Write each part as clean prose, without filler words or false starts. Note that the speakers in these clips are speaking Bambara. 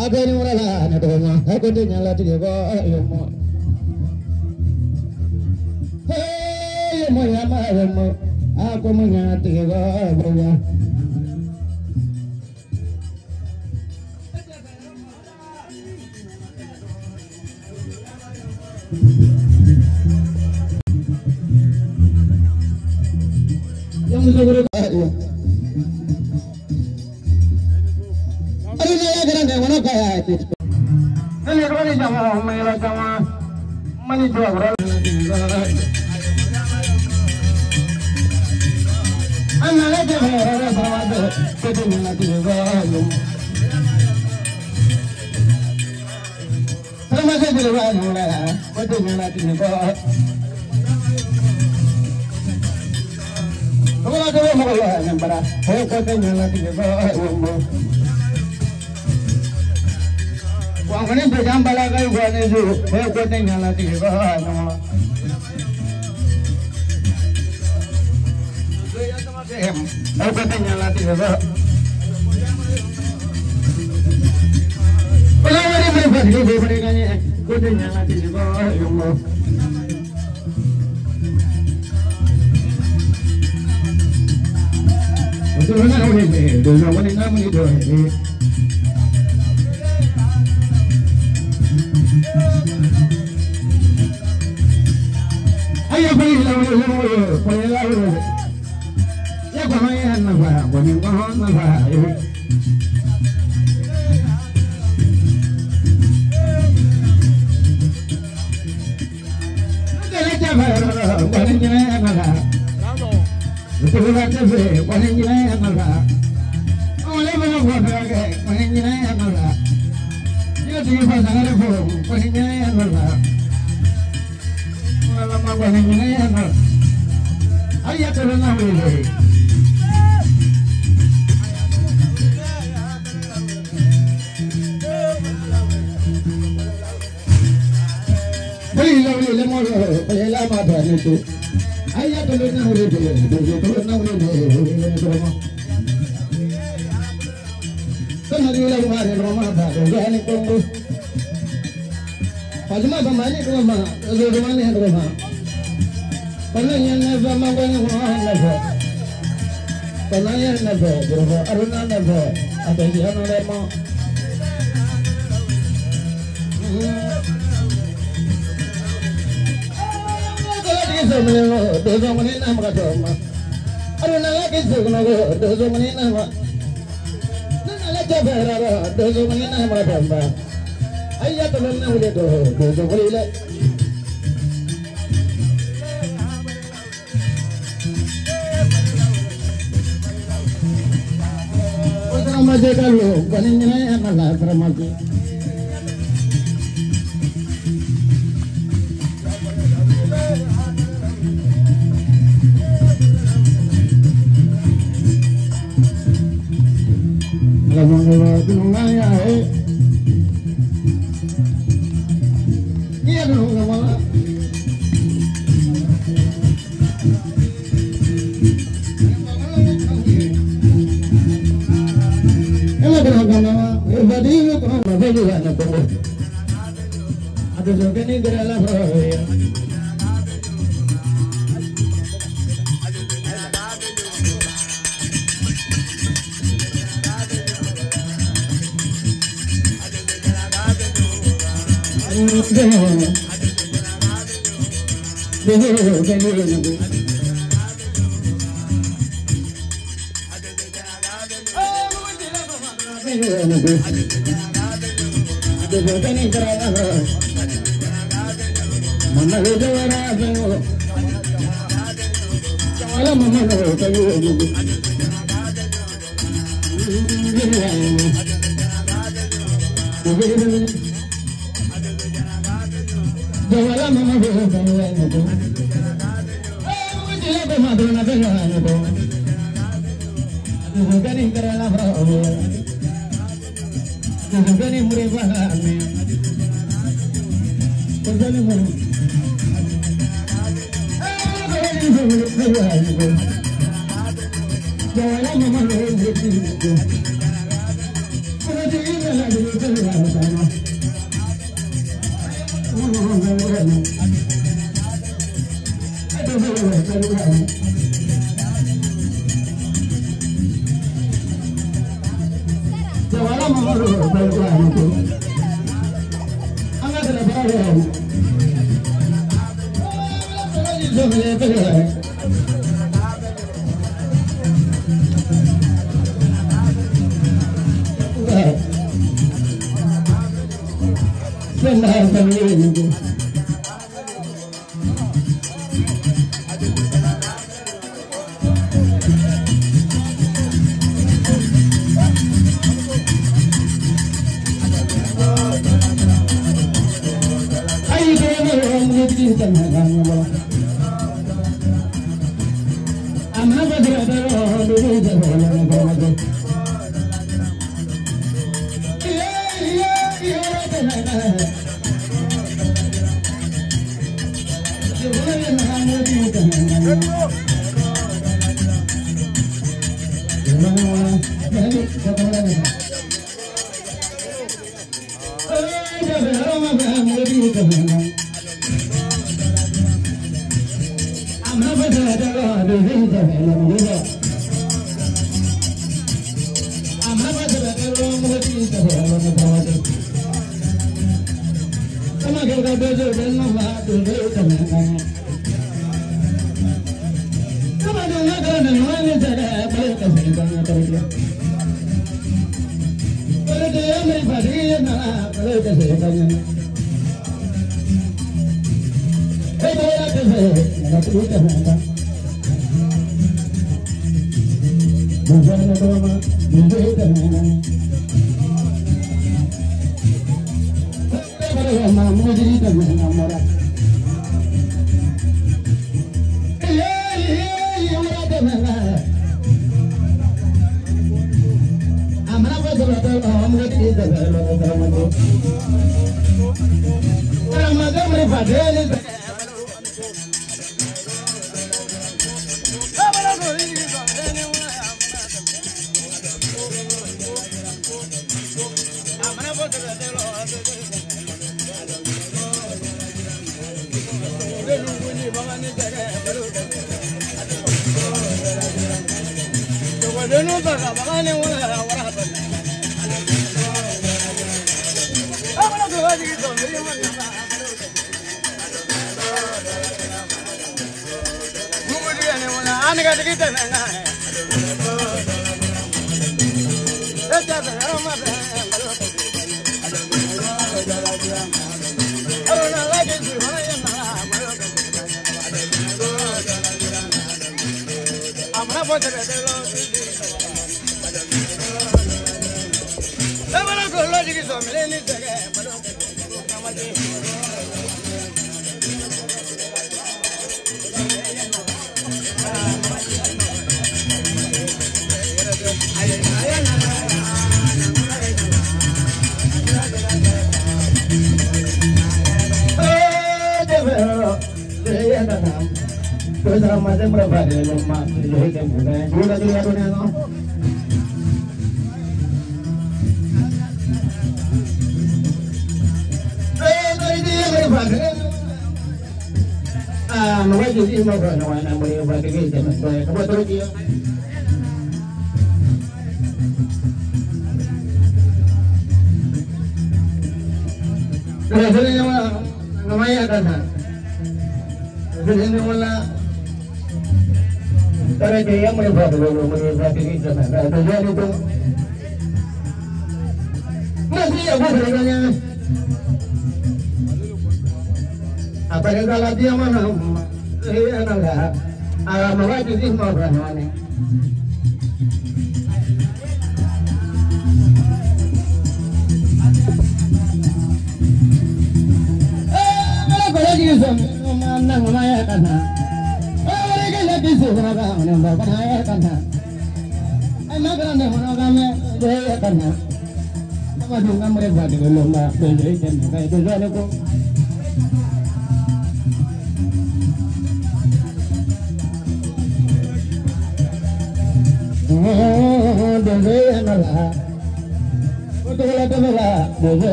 Agani wala na doma ko de nyala tige go yo mo hey mo ya ma mo a ko mo nya tige go go ya yang muso go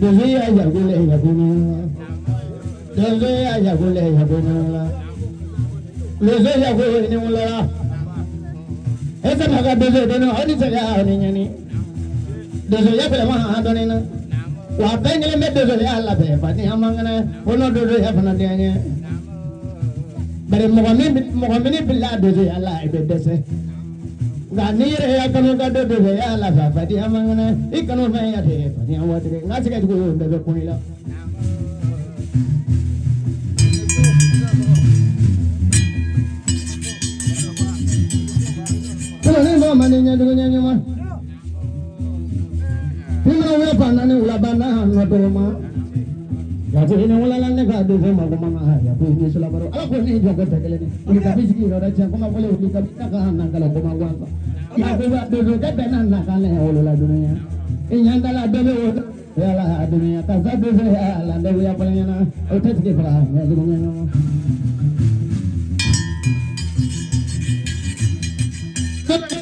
Dozo ya yagule yagule. Dozo ya yagule yagule. Dozo yagule ni wala. Esa maga dozo dono oni saga oni nyani. Dozo ya pele ma adoni na. Wa bengele me dozo ya la be fati amangana ono dozo ya fana dianye. Bari mogamini bila dozo ya la ibe dese. Ganire ya kanu ka dozo ya la fa fati amangana ikanu me ya de fati awatire ngasi ka jugo be kunila. Ni mama ni nyadugo nyanyuma. Pimna wala panani wala bana na doma. Ya ko ni wala lan ne ka do ma ko mama ya ko ni sula baro. Ala ko ni jogo tekele ni. Ni ka bisiki ro da cha ko ma ko le ni ka ka na kala ko ma wansa. Ya ko ba do do ka na na ka le wala la dunia. Inyanda la do be wo ya la dunia ka za do ya la nda ya ko nyana. O te tike fra ya do nyanyuma.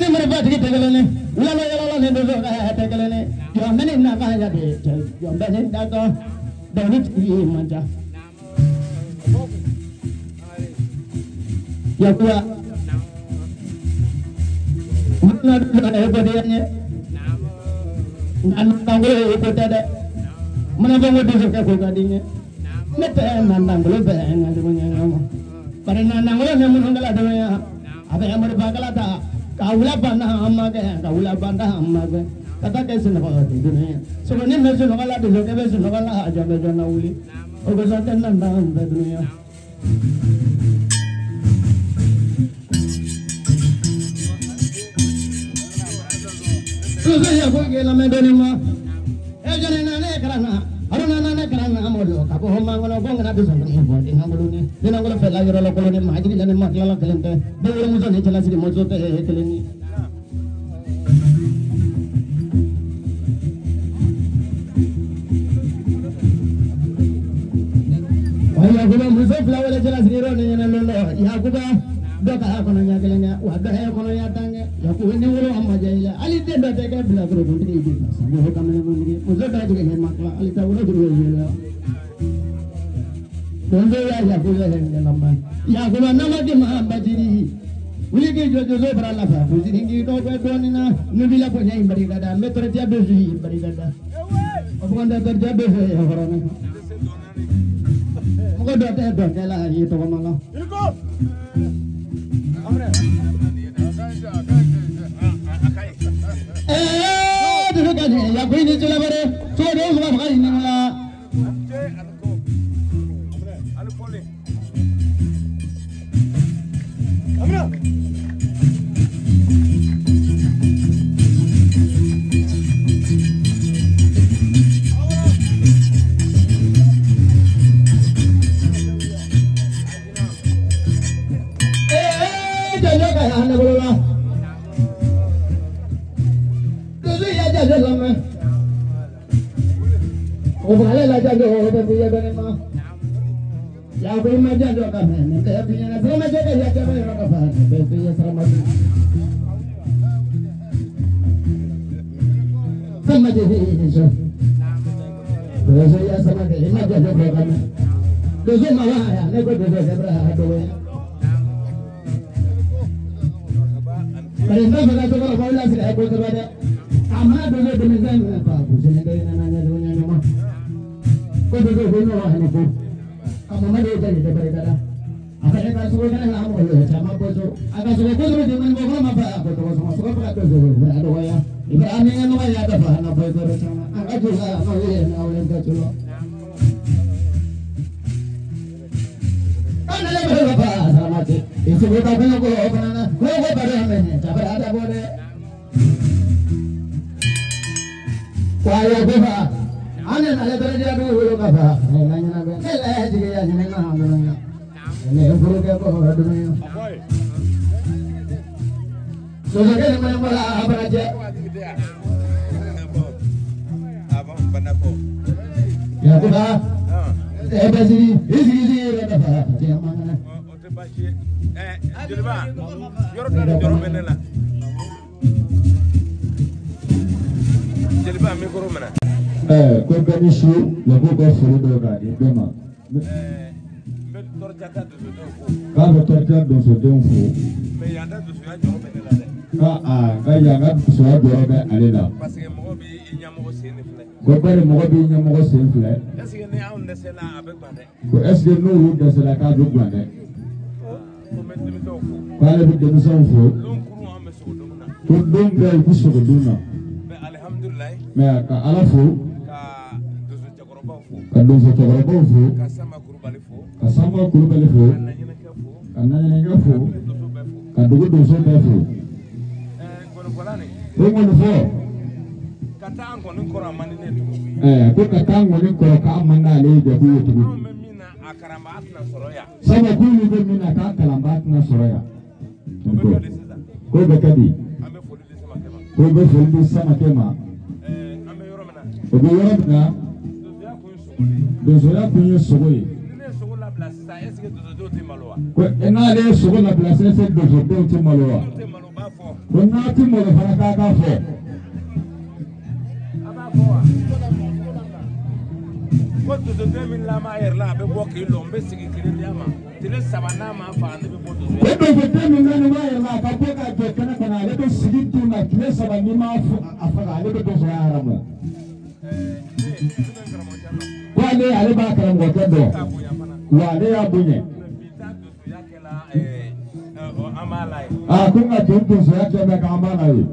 Ni marbat ki tegelene ulalo yalalo ne do ga tegelene yo meni na ka ya de yo meni da ko do ni ti manja ya kuwa na do e ko de nye na na ngo e ko de de mana bongo do ka ko ga di nye ne te na na ngo be na do nya ngo pare na na ngo ne mun ngala do ya abe amar bagala ta kaula bana amma ke kaula bana amma ke kata ke sun ko di dunia so ne me sun ko la de ke be sun ko la ja me jona uli o ko sa ten na na dunia so ya ko ke la me doni ma e jone na ne karana aruna na ne karana amolo ka bo ma ngono ko ngana de sun ni bo di ngolo ni di ngolo fe la yoro lo ko ni ma ji la ne ma la kelente de woro muso ne chala siri mozo te keleni Yakuba muso fila wala chala siri ro ne na lo Yakuba do ka kono nya kelenya wa do he kono ya tange Yakuba ni woro amma jaila ali de do te ke bila ko do ndi di sa mo ka mene mo ndi muso da ji ke ma kla ali ta woro juro yela donde ya Yakuba he lamba Yakuba nama di ma bajiri wuli ke jojo zo bara la fa fusi ngi do ko do ni na nubila ko nyai bari gada me tore tia be fi bari gada o ko nda tore tia be fi horona mo ko do te do ke la yi to ko mala eh do ka ne ya ko ni chula bare so do mo ka ni mala Ko bɛɛ ni su Yaku ka foli dɔ k'a di bɛɛ ma. N bɛ Tɔrɔjata donsodenw fo. K'a bɛ Tɔrɔjata donsodenw fo. Mais yan ta donsoya jɔyɔrɔ bɛ ne la dɛ. Ka yan ka donsoya jɔyɔrɔ bɛ ale la. Parce que mɔgɔ b'i ɲɛmɔgɔ sen de filɛ. Ko bari mɔgɔ b'i ɲɛmɔgɔ sen filɛ. Est ce que ni anw dɛsɛla a bɛ gan dɛ. Ko est ce que n'olu dɛsɛla k'a bɛ gan dɛ. Ko n bɛ denmisɛnw fo. K'ale bɛ denmisɛnw fo. Lon kurun an bɛ sogo dun na. Ko don bɛɛ u bɛ sogo dun na. Mais alihamudulilayi. Mais ka Ala fo. Ka donso cɛkɔrɔbaw fo. Ka donso cɛkɔrɔbaw fo. Ka Sanba Kulubali fo. Ka Sanba Kulubali fo. Ka Naɲinɛkɛ fo. Ka Naɲinɛkɛ fo. Ka dugu donso bɛɛ fo. Ka dugu donso bɛɛ fo. Ngɔnifɔla nin. O ngɔnifɔ. Ka taa ngɔni kɔrɔ a man di ne ye tugun. Ko ka taa ngɔni kɔrɔ k'a man d'ale ye Yaku ye tugun. Anw bɛ min na a kalanbaa tɛna sɔrɔ yan. Sabu k'olu bɛ min na k'a kalanbaa tɛna sɔrɔ yan. O bɛ kɛ di sisan. K'o bɛ kɛ di. An bɛ foli di Samakɛ ma. K'o bɛ foli di Samakɛ ma. An bɛ yɔrɔ min na. O bɛ yɔrɔ min na. Donsoya kun ye sogo de ye. Donsoya kun ye sogo ye. Ni ne ye sogo labila sisan est ce que donsodenw tɛ malo wa? Ko n'ale ye sogo labila sisan est ce que donsodenw tɛ malo wa? N'u tɛ malo u b'a fɔ. Ko n'a tɛ malo fana k'a k'a fɔ. A b'a fɔ wa? Ko donsoden min lamɔ a yɛrɛ la a bɛ bɔ k'i lɔ n bɛ sigi kelen di a ma tile saba n'a ma faga ne bɛ bɔ donsoya. Ko donsoden min bɛ nin b'a yɛrɛ la a ka bɔ ka jɔ kɛnɛ kɔnɔ ale bɛ sigi dun na tile saba n'i m'a faga ale bɛ donsoya haramu. Ne bɛ karamɔgɔkɛ dɔn. Ko ale b'a karamɔgɔkɛ dɔn. Wa ale y'a bonya. Bi ta donsoya kɛla an b'a la ye. Ko nka don donsoya kɛ bɛ k'an b'a la ye.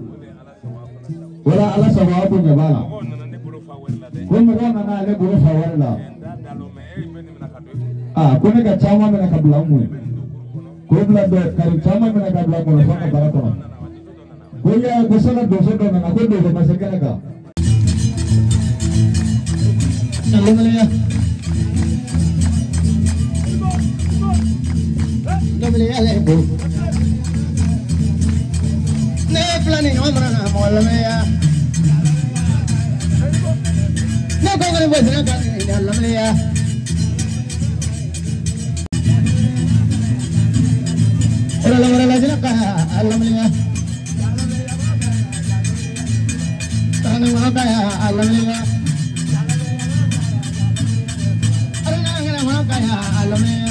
O la Ala sago aw bonya b'a la. Mɔgɔw nana ne bolo fa wari la dɛ. Ko mɔgɔw nana ale bolo fa wari la. N t'a da lɔ mɛ e bɛ nin minɛ ka don i kun. Ko ne ka caman minɛ ka bila n kun. K'o bila dɔ kari caman minɛ ka bila kɔnɔ fo ka bara kɔnɔ. Ko y'a ye ko sala donso dɔ nana ko donso ma se kɛnɛ kan. Ne filɛ nin ɲɔgɔn mana na mɔgɔ lamɛnya. Ne ko kɔni bɔ sira kan nin lamɛnya. Wala wala sira kan a lamɛnya. Tani wala kan a lamɛnya. Ala ngana wala kan a lamɛnya.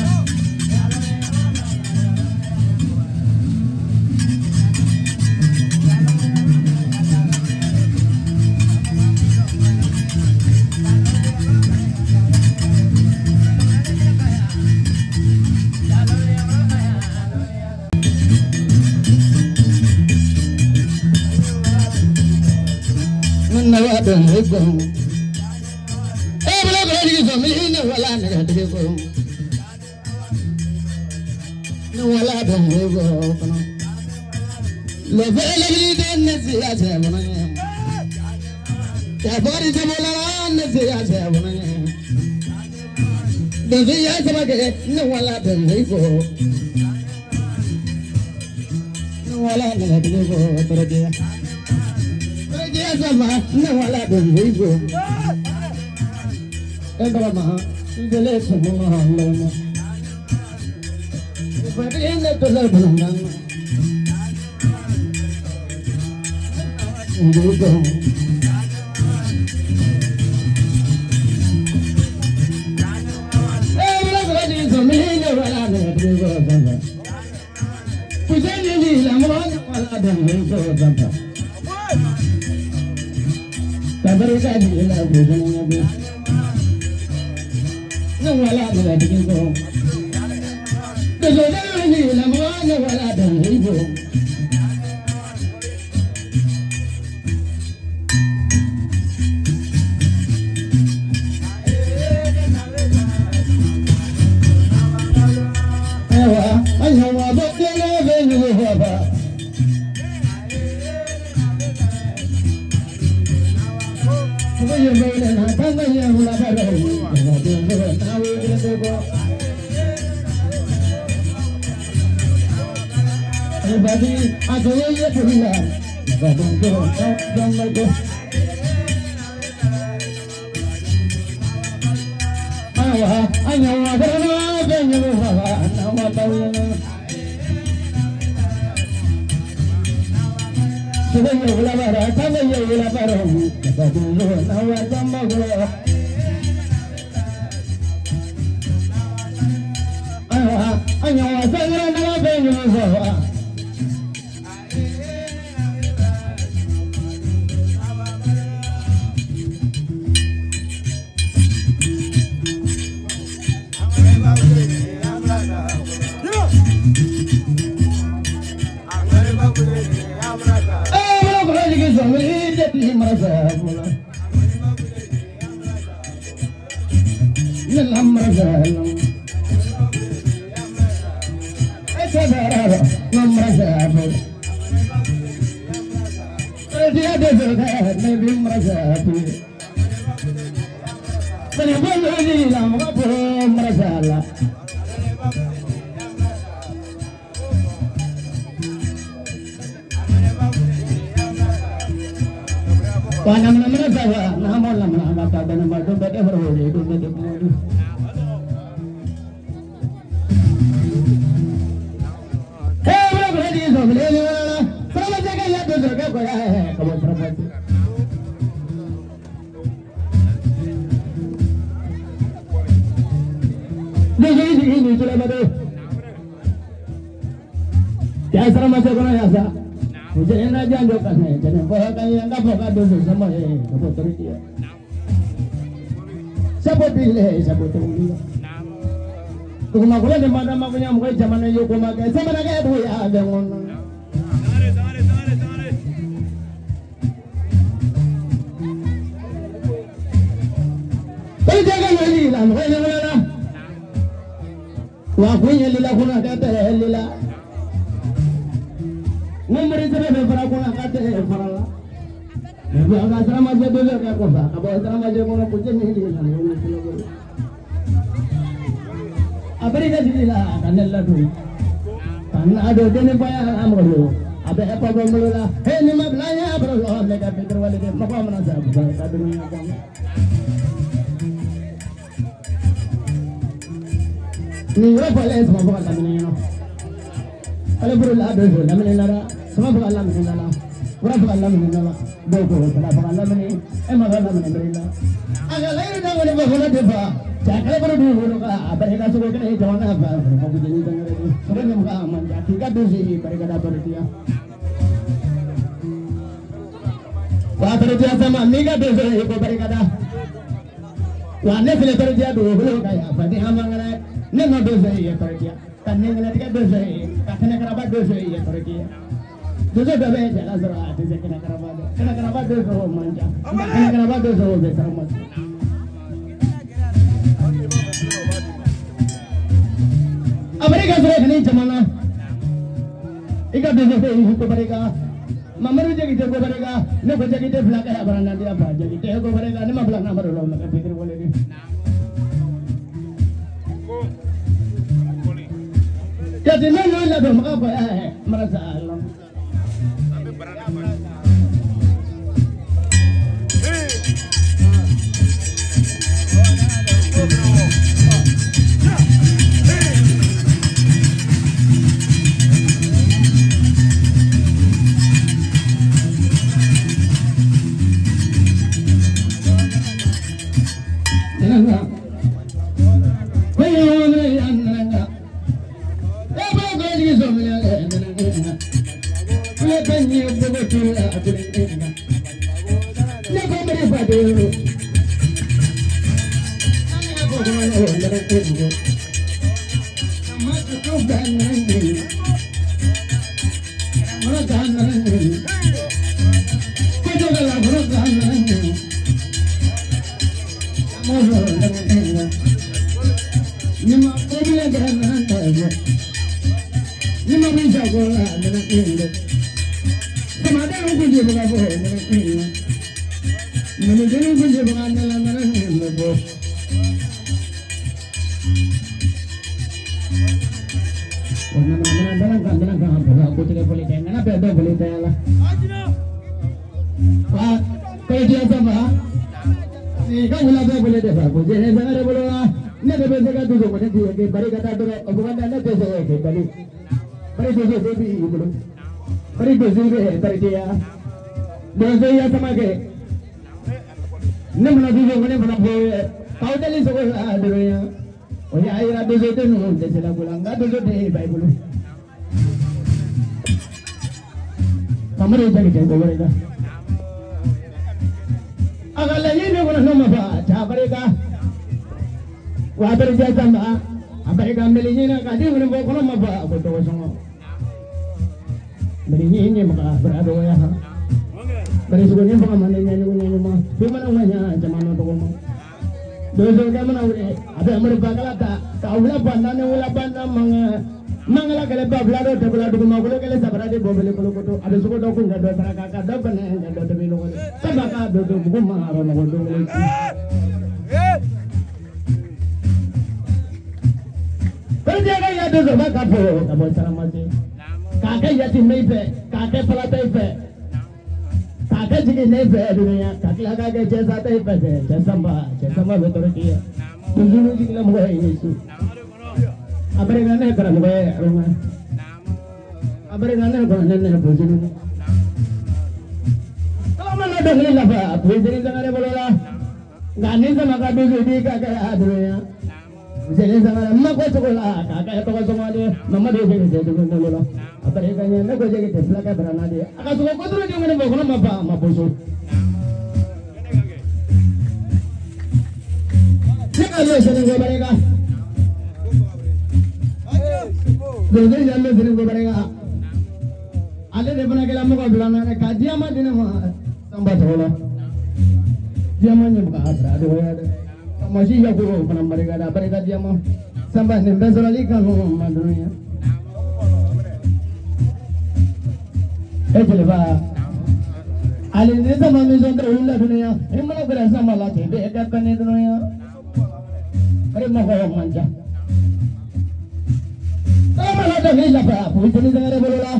Donso ya sama kɛ ne mana donso ko ne fana fɔ ye k'aw deli sogo la dɔrɔn o y'a yira donso den ninnu tɛ se la ko la nka donso den ye ba i bolo. Mamadu ye jagi kɛ ko wɛrɛ kan. A ka laɲini kɔnɔ n'o ma fa cɛ barika wa barika sanba a barika meli ɲini ka den kɔni bɔ kɔnɔ ma fa ko tɔgɔ sɔngɔ meli ɲini maga bara dɔgɔya han. Bari sogo ni faga man di ɲɛɲugu ɲɛɲugu ma mana ŋaɲa jamana tɔgɔ ma. Donso kɛ mana wuli a bɛ amadu bakala ta ka wula banda ni wula banda mankan mangala kɛlɛ ba fila dɔ tɛbila duguma kolo kɛlɛ sabara de bɔbili kolokoto a bɛ sogo dɔ kun ka dɔ saraka ka dɔ fana ka dɔ tobi lɔgɔ de saba k'a dɔ to bugu ma yɔrɔ nɔgɔ don kelen ci. Kɔrɔjɛ ka ya donso ba ka fɔ ka bɔ saramase k'a kɛ yatimɛ fɛ k'a kɛ falata fɛ k'a kɛ jiginɛ fɛ dunuya ka tila k'a kɛ cɛsata fɛ cɛ sanba bɛ tɔɔrɔ k'i ya donso jiginna mɔgɔ ye ni su. A barika ne karamɔgɔ ye aroma a barika ne kɔnɔ ne ne bozini kalama na dɔnkili lafa a bozini sangare bolo la nka ni sama ka dusu b'i ka kɛ a dunuya zeni sangare ma ko cogo la k'a kɛ tɔgɔ sɔngɔ de mamadu jegi tɛ cogo bolo la a barika ɲɛ ne ko jegi tɛ fulakɛ barana de a ka sogo kotoro jɔn kɔni bɔ kɔnɔ ma fa a ma boso. Ne ka lɛ sɛnɛ ko barika. Donso yɛrɛ sini ko barika ale de fana kɛra mɔgɔ filanan ye ka diyama di ne ma sanba tɔgɔ la diyama ɲɛ ka bila a dɔgɔya dɛ ka masi yako fana barika da barika diyama sanba nin bɛɛ sɔrɔli kanu ma dunuya e jeliba ale ni sama min sɔn tɛ olu la dunuya i mana gɛrɛ sanba la ten bɛɛ ka kan ne dunuya bari mɔgɔ man ca. Kala dɔnkili lafa bozini sangare bolo la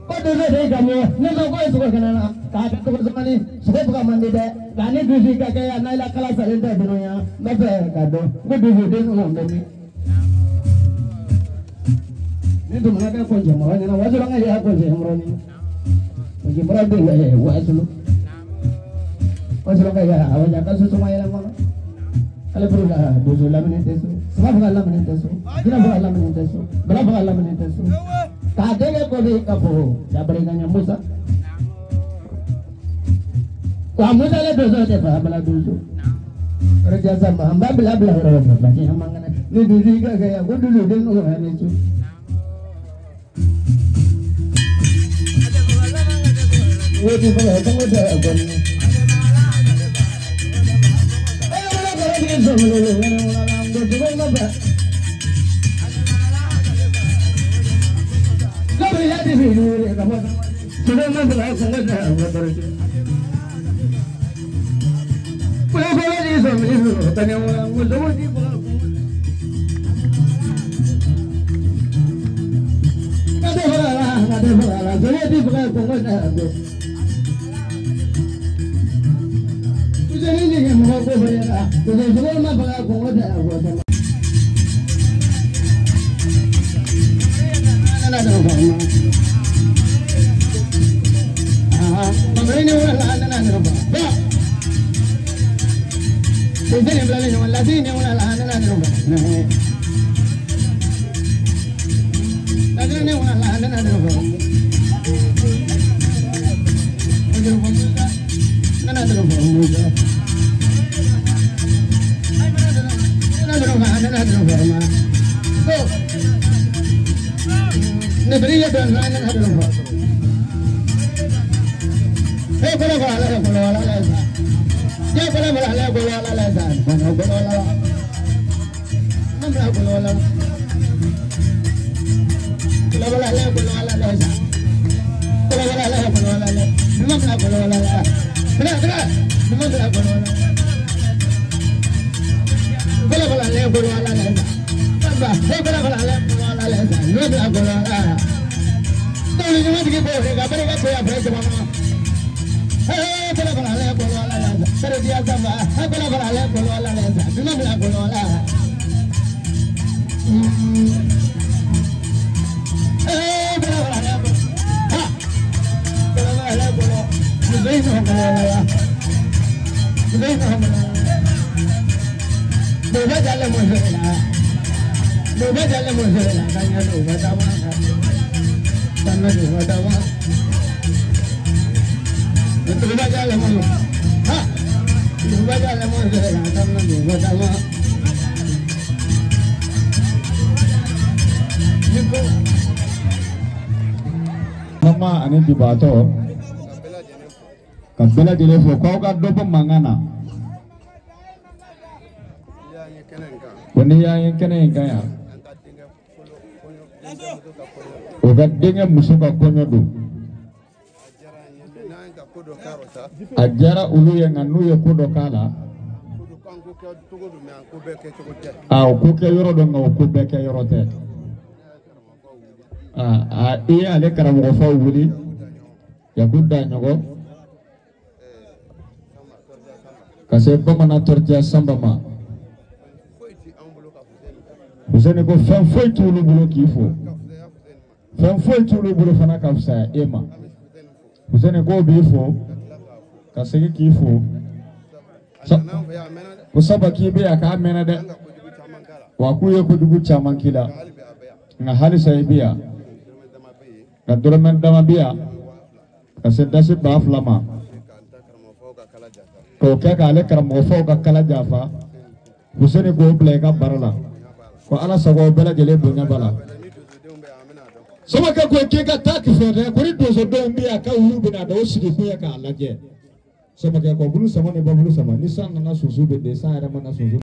ko donso de ka mɔ ne ma ko ye sogo kɛnɛ na k'a kɛ sogo sɔmani sogo faga man di dɛ nka ni dusu ka kɛ yan n'a la kala salen tɛ dunuya n bɛ fɛ ka dɔn ko dusu den ninnu bɛ min. Ni tun mana kɛ kɔnjɛ mɔrɔ ɲɛna wasulu an ka y'a kɔnjɛ mɔrɔ ɲɛna kɔnjɛ mɔrɔ den bɛ wasulu wasulu ka y'a awɔ ka soso ma yɛlɛ kɔnɔ. Ale furu la donso lamini tɛ so saba faga lamini tɛ so jinɛ faga lamini tɛ so bala faga lamini tɛ so k'a denkɛ kɔ bi ka fɔ jabali ka ɲɛ musa wa musa le donso tɛ fa bala donso kɔrɔjɛ sanba an b'a bila bila yɔrɔ la fila tiɲɛ man kɛnɛ ni donso i ka kɛ yan ko donso den nɔgɔ ni so. Wo ti faga kɔngɔ tɛ kɔni. Mama ani dibaatɔ ka bɛɛ lajɛlen fo k'aw ka dɔ bɔ mankan na ko n'i y'an ye kɛnɛ in kan yan o ka denkɛ muso ka kɔɲɔ don a diyara olu ye nka n'u ye ko dɔ k'a la a o ko kɛ yɔrɔ dɔn nka o ko bɛɛ kɛ yɔrɔ tɛ. I y'ale karamɔgɔ faw wuli Yaku Daɲɔgɔ ka se bamanan tɔrɔtiya Sanba ma Fuseni ko fɛn foyi t'olu bolo k'i fo fɛn foyi t'olu bolo fana ka fisaya e ma Fuseni k'o b'i fo ka segin k'i fo ko saba k'i bɛ yan k'a mɛnna dɛ wa k'u ye kojugu caman k'i la nka halisa i bɛ yan ka dɔrɔmɛ dama bɛ yan ka se dasi 2000 ma k'o kɛ k'ale karamɔgɔfaw ka kala janfa Fuseni k'o bila i ka baara la ko ala sago aw bɛɛ lajɛlen bonya b'a la. Samakɛ ko k'e ka taa kisɛ dɛ ko ni donsodenw bɛ yan k'olu bɛna dɔn o sigi kun ye k'a lajɛ Samakɛ ko bulu sama ni babulu sama ni san nana sunsun bɛ den san yɛrɛ mana sunsun.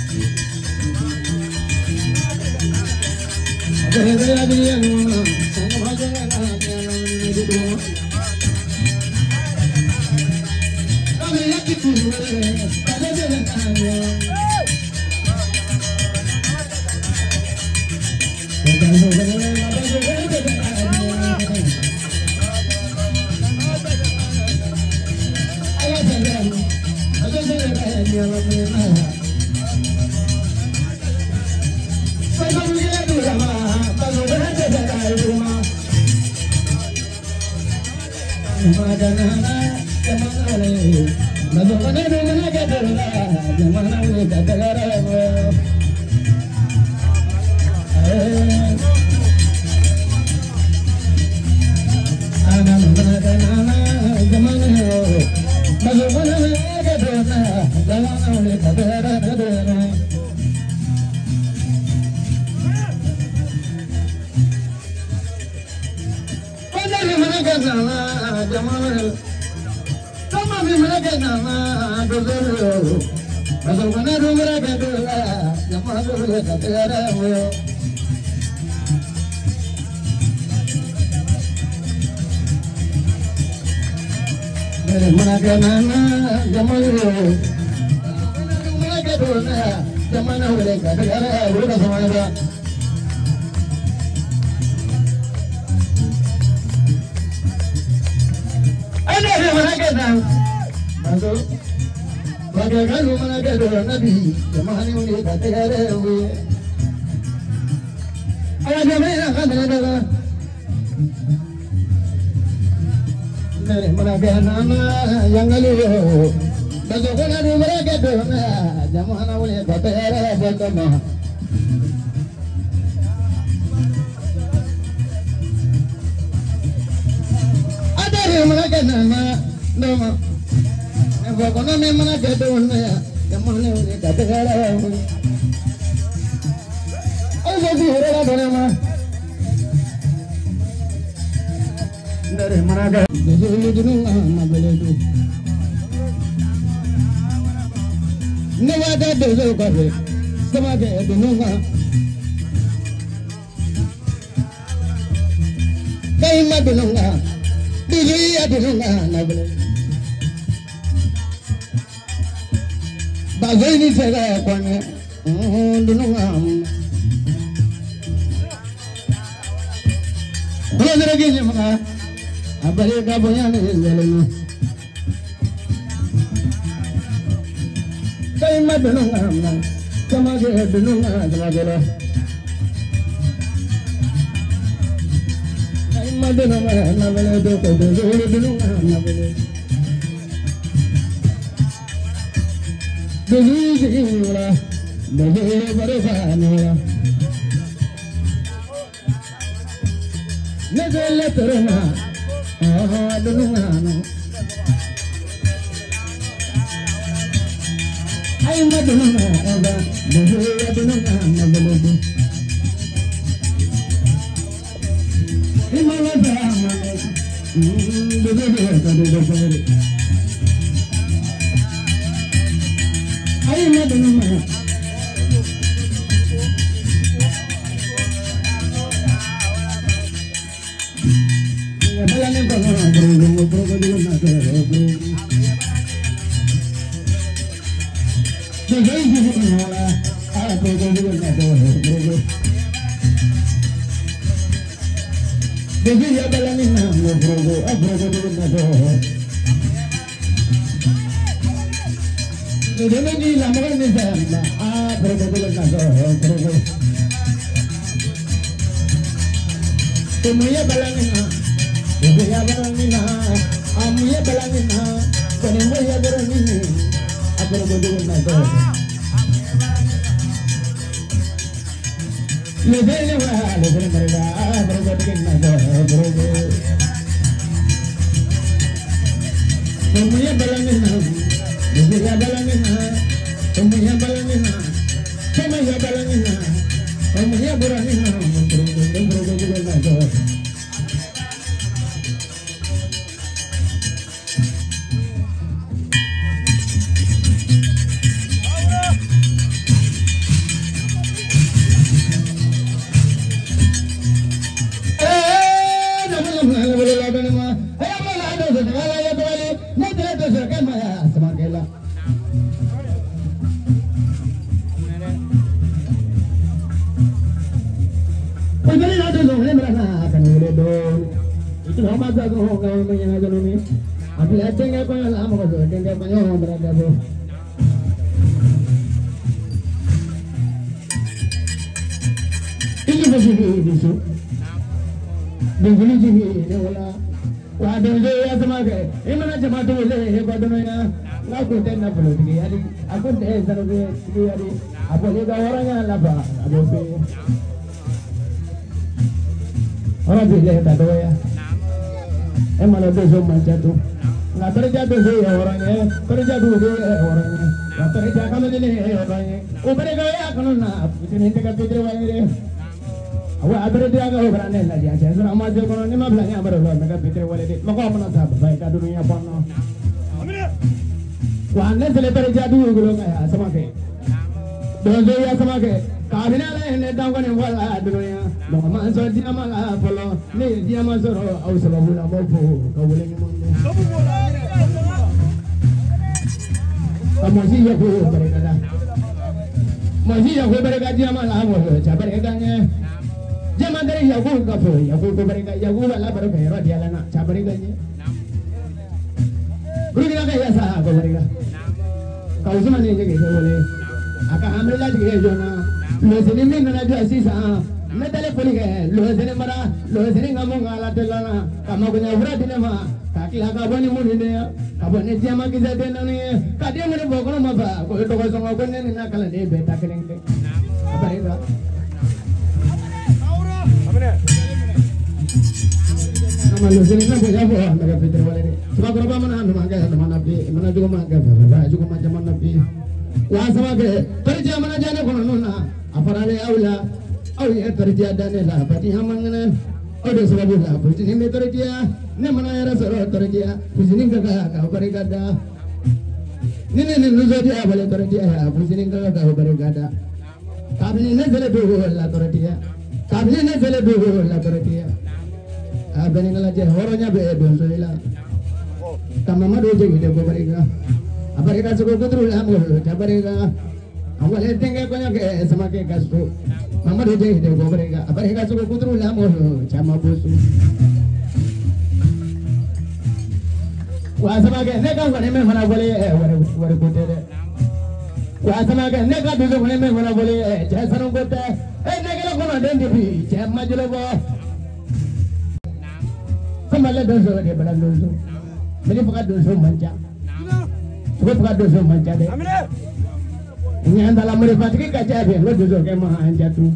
Nyandala morifatigi ka jaabi n ko dosokɛ ma an jatu.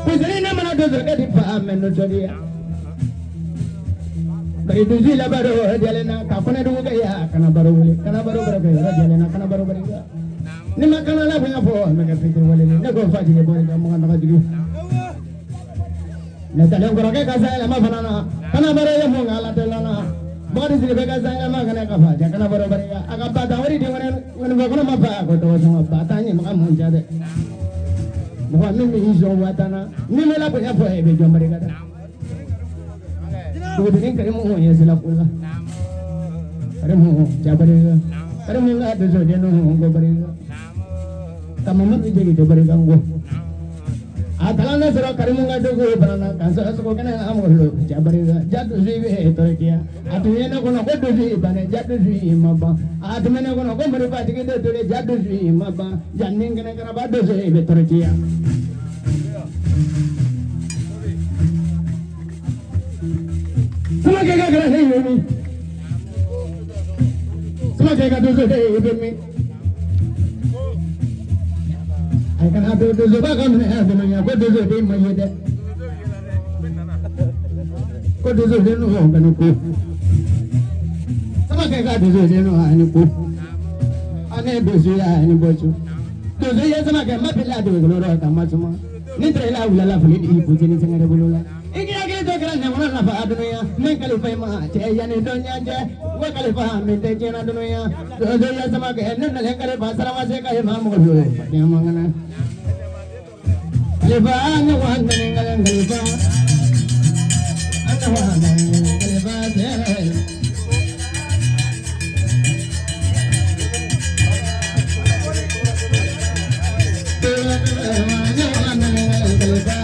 Kusiri ne mana dosokɛ di fa mɛ nisɔndiya. Bari dusu labaro jalen na ka kɔnɛ dugu kɛ ya kana baro wuli kana baro baro kɛ yɔrɔ jalen na kana baro baro kɛ. Ni ma kana la bonya fɔ mɛ kɛ fitiri wale ne ko fa jigi bɔri ka mugan daga jigi. Ne talen kɔrɔkɛ ka sayɛlɛma fana na kana baro ye mun k'ala tɛ la na. Bakari Sidibe ka sayɛlɛma kana ka fa cɛ kana baro baro kɛ a ka ba tan wari di ŋɔni kɔnɔ ma fa ko tɔgɔ sɔngɔ ba tan ye maga mun ja dɛ. Mɔgɔ min b'i sɔn wa tan na ni ma la bonya fɔ e bɛ jɔn barika da. Dugutigi Karimu ye sira ko la. Karimu ja barika. Karimu ka doso den ko barika. Kamamu jegi de barika ngo. A kalan ne sɔrɔ Karimu ka dogo fana na ka sɔrɔ sogo kɛnɛ na mɔgɔ ja barika. Ja dusu i bɛ tɔrɔkiya. A tun ye ne kɔnɔ ko dusu i bannen ja dusu i ma ban. A tun bɛ ne kɔnɔ ko marifatigi de tole ja dusu i ma ban. Ja ni kɛnɛ kɛnɛba dusu i bɛ tɔrɔkiya. Samakɛ ka kɛra ne ye min. Samakɛ ka dusu de ye bɛ min. Ay kana do dozo ba ka minɛ a dɛmɛ ko dozo den ma ye dɛ. Ko dozo den no kana ko. Samakɛ ka dozo den no ani ko. Ane dozo ya ani bɔcu. Dozo ye samakɛ ma bila dugukolo rɔ ka ma suma. Ni tɛrɛ la wula la fili di kuncɛ ni sɛgɛrɛ bolo la. I k'i hakili to kɛra ɲamana nafa adunuya min kalifa i ma cɛ yanni dɔnniya cɛ ko kalifa min tɛ diɲɛ na dunuya dozo ye samakɛ ne nalen kalifa sarama se ka ye maa mɔgɔ do fadenya man kɛnɛ. Kalifa ne wa nani ngalen kalifa ne wa nani kalifa sɛ. Ne wa nani ngalen kalifa.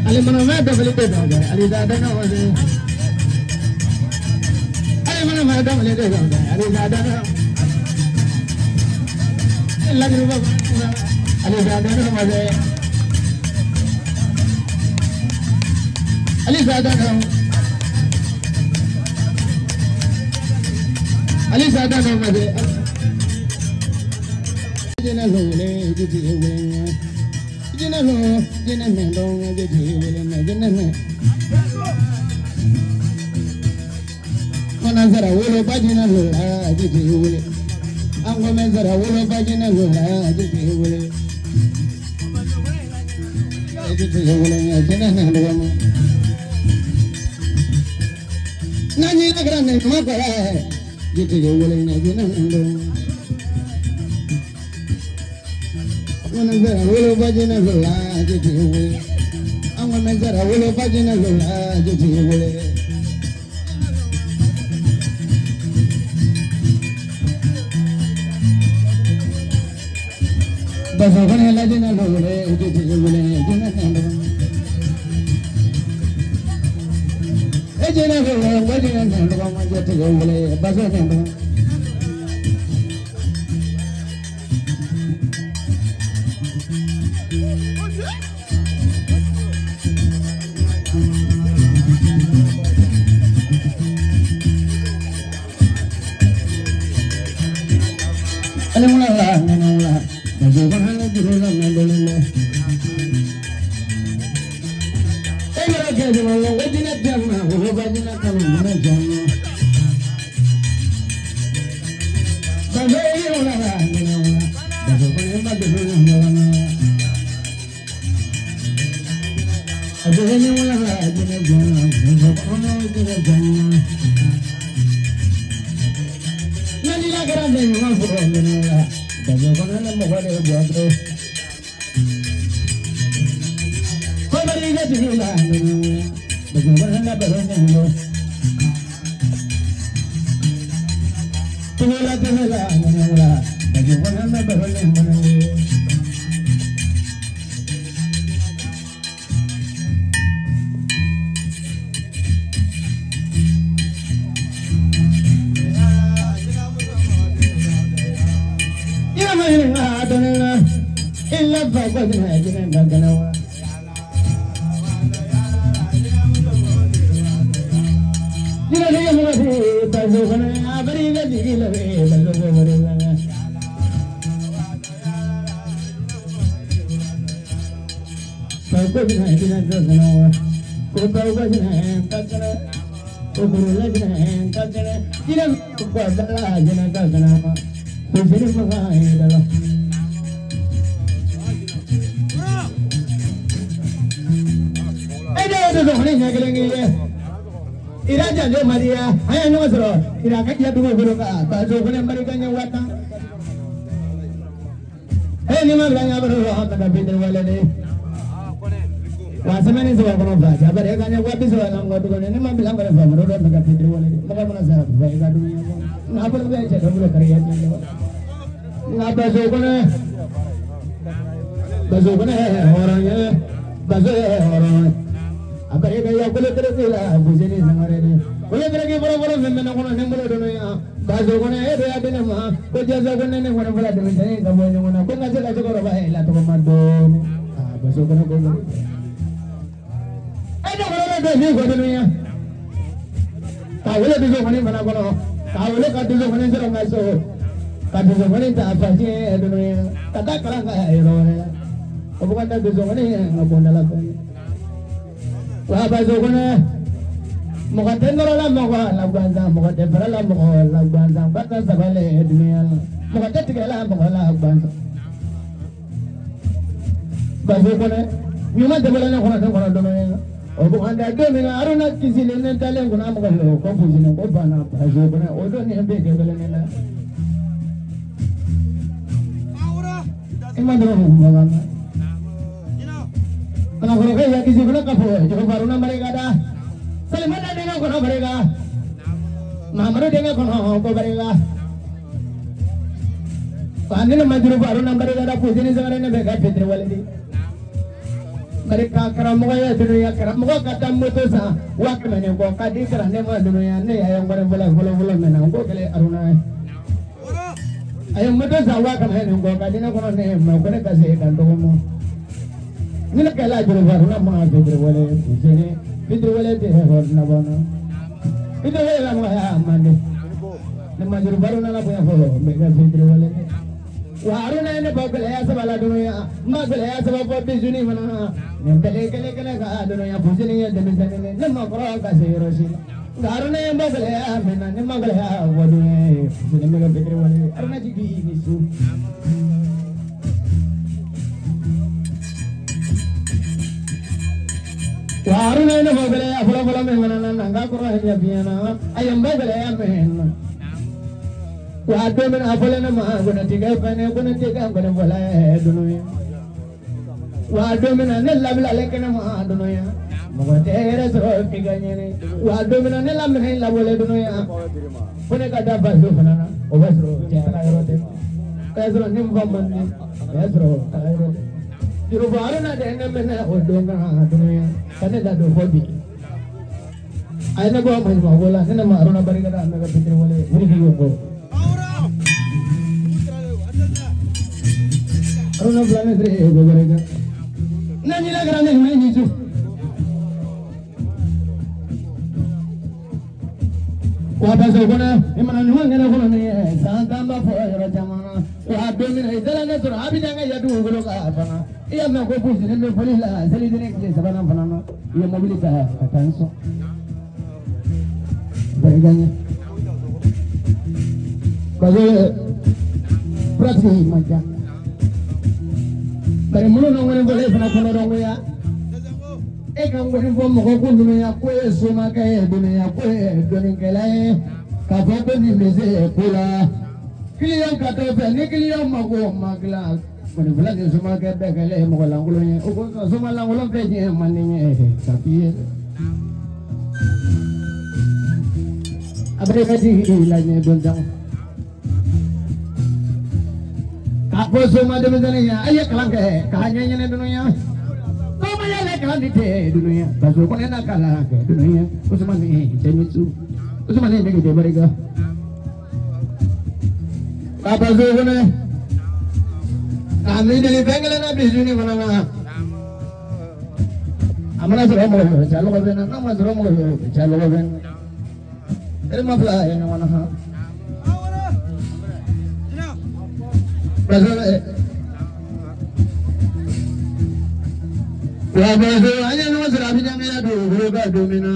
Ali mana me dabli de daga Ali dada na wale Ali mana me dabli de daga Ali dada na lagru baba Ali dada na wale Ali dada na Ali dada na wale Jina lole jiji wele Jina lo jina me lo jiji wele me jina me Mona zara wolo ba jina lo la jiji wele Ango me zara wolo ba jina lo la jiji wele Jiji wele me jina me lo ma Nani la grande ma ko jiji wele me jina me lo Mona zara wolo ba jina lo la jiji wele Ango me zara wolo ba jina lo la jiji wele Basogone la jina lo le jiji wele jina me lo E jina lo le jina me lo ma jiji wele basogone Wa ne ma juru Haruna barika da Fuseni Sangare ne bɛ ka fitiri wale di. Bari ka karamɔgɔ ye dunuya karamɔgɔ ka taa moto san 100 ni kɔ ka di kalanden ma dunuya ne y'a ye n kɔrɔ fɔlɔ fɔlɔ fɔlɔ mɛn na n ko kɛlen Haruna ye. A ye moto san 100 ni kɔ ka di ne kɔnɔ ne ma ko ne ka se ka n dɔgɔ mɔ. Ni ne kɛla juru Haruna ma fitiri wale Fuseni fitiri wale tɛ hɔrɔn nabɔ na. Fitiri wale la mɔgɔ y'a man di. Ne ma juru Haruna la bonya fɔlɔ n bɛ ka fitiri wale kɛ. Wa Haruna ye ne bɔ gɛlɛya saba la dunuya n ma gɛlɛya saba fɔ bisuni fana nin bɛɛ kelen kelen ka dunuya Fuseni ye denmisɛnnin ye ne ma kɔrɔ ka se yɔrɔ si la nka Haruna ye n bɔ gɛlɛya min na ne ma gɛlɛya fɔ dunuya ye Fuseni bɛ ka fitiri wale Haruna jigi ni su. Wa Haruna ye ne bɔ gɛlɛya fɔlɔ fɔlɔ min fana na n ka kɔrɔ ye ɲɛ ɲɛna a ye n bɔ gɛlɛya min na. Wa don min a fɔlen ne ma kɔnɔtigɛ fɛnɛ kɔnɔtigɛ kɔni fɔla dunuya. Wa don min na ne labilalen kɛnɛ ma dunuya mɔgɔ tɛ yɛrɛ sɔrɔ f'i ka ɲini. Wa don min na ne laminɛ labɔlen dunuya ko ne ka taa faso fana na o b'a sɔrɔ cɛ taga yɔrɔ tɛ. O y'a sɔrɔ ne fa man di o y'a sɔrɔ taga yɔrɔ tɛ. Jurufɔ Haruna de ye ne minɛ o don kan dunuya ka ne ladon fɔ bi. A ye ne bɔ maɲumanko la ne ma Haruna barika da a bɛ ka fitiri wale wuli k'i ko. Haruna fulani sere ko barika. Na nyina gara ne mai ni su. Wa ba so kona imana nyuma ngene kono ne san tan ba fo yoro jamana. Wa do min e dala ne soro abida nga ya du golo ka fana. Iya ma ko pusi ne be foli la seli dine kile sabana fana na. Iya mobili ta ka tanso. Barika nya. Kaje pratique maja. Bari minnu na ŋɔni fɔlɔ e fana kɔnɔ dɔn ko ya e ka ŋɔni fɔ mɔgɔ ko ninnu ya ko ye somakɛ ye dunuya ko ye dɔnnikɛla ye k'a fɔ ko nin bɛ se ko la kiliyan ka t'o fɛ ni kiliyan mako ma dilan ŋɔni fɔlɔ ni somakɛ bɛɛ kɛlen ye mɔgɔ lankolon ye o kosɔn soma lankolon fɛ diɲɛ man di n ye ka f'i ye a bɛ ka jigin la ɲɛ don caman. A ko soma denmisɛnnin ya a ye kalan kɛ k'a ɲɛɲini dunuya ko ma yɛlɛ kalan di tɛ dunuya parce que ko ne na kalan kɛ dunuya Usumani cɛ ni su Usumani nege tɛ barika ka parce que ko ne k'a mi deli fɛn kelen na bisuni fana na a mana sɔrɔ mɔgɔ fɛ cɛ lɔgɔ bɛ na n'a ma sɔrɔ mɔgɔ fɛ cɛ lɔgɔ bɛ na terima fila ye ɲɔgɔn na han. Wa bazo an ye ɲɔgɔn sɔrɔ Abidjan ya dugukolo ka don min na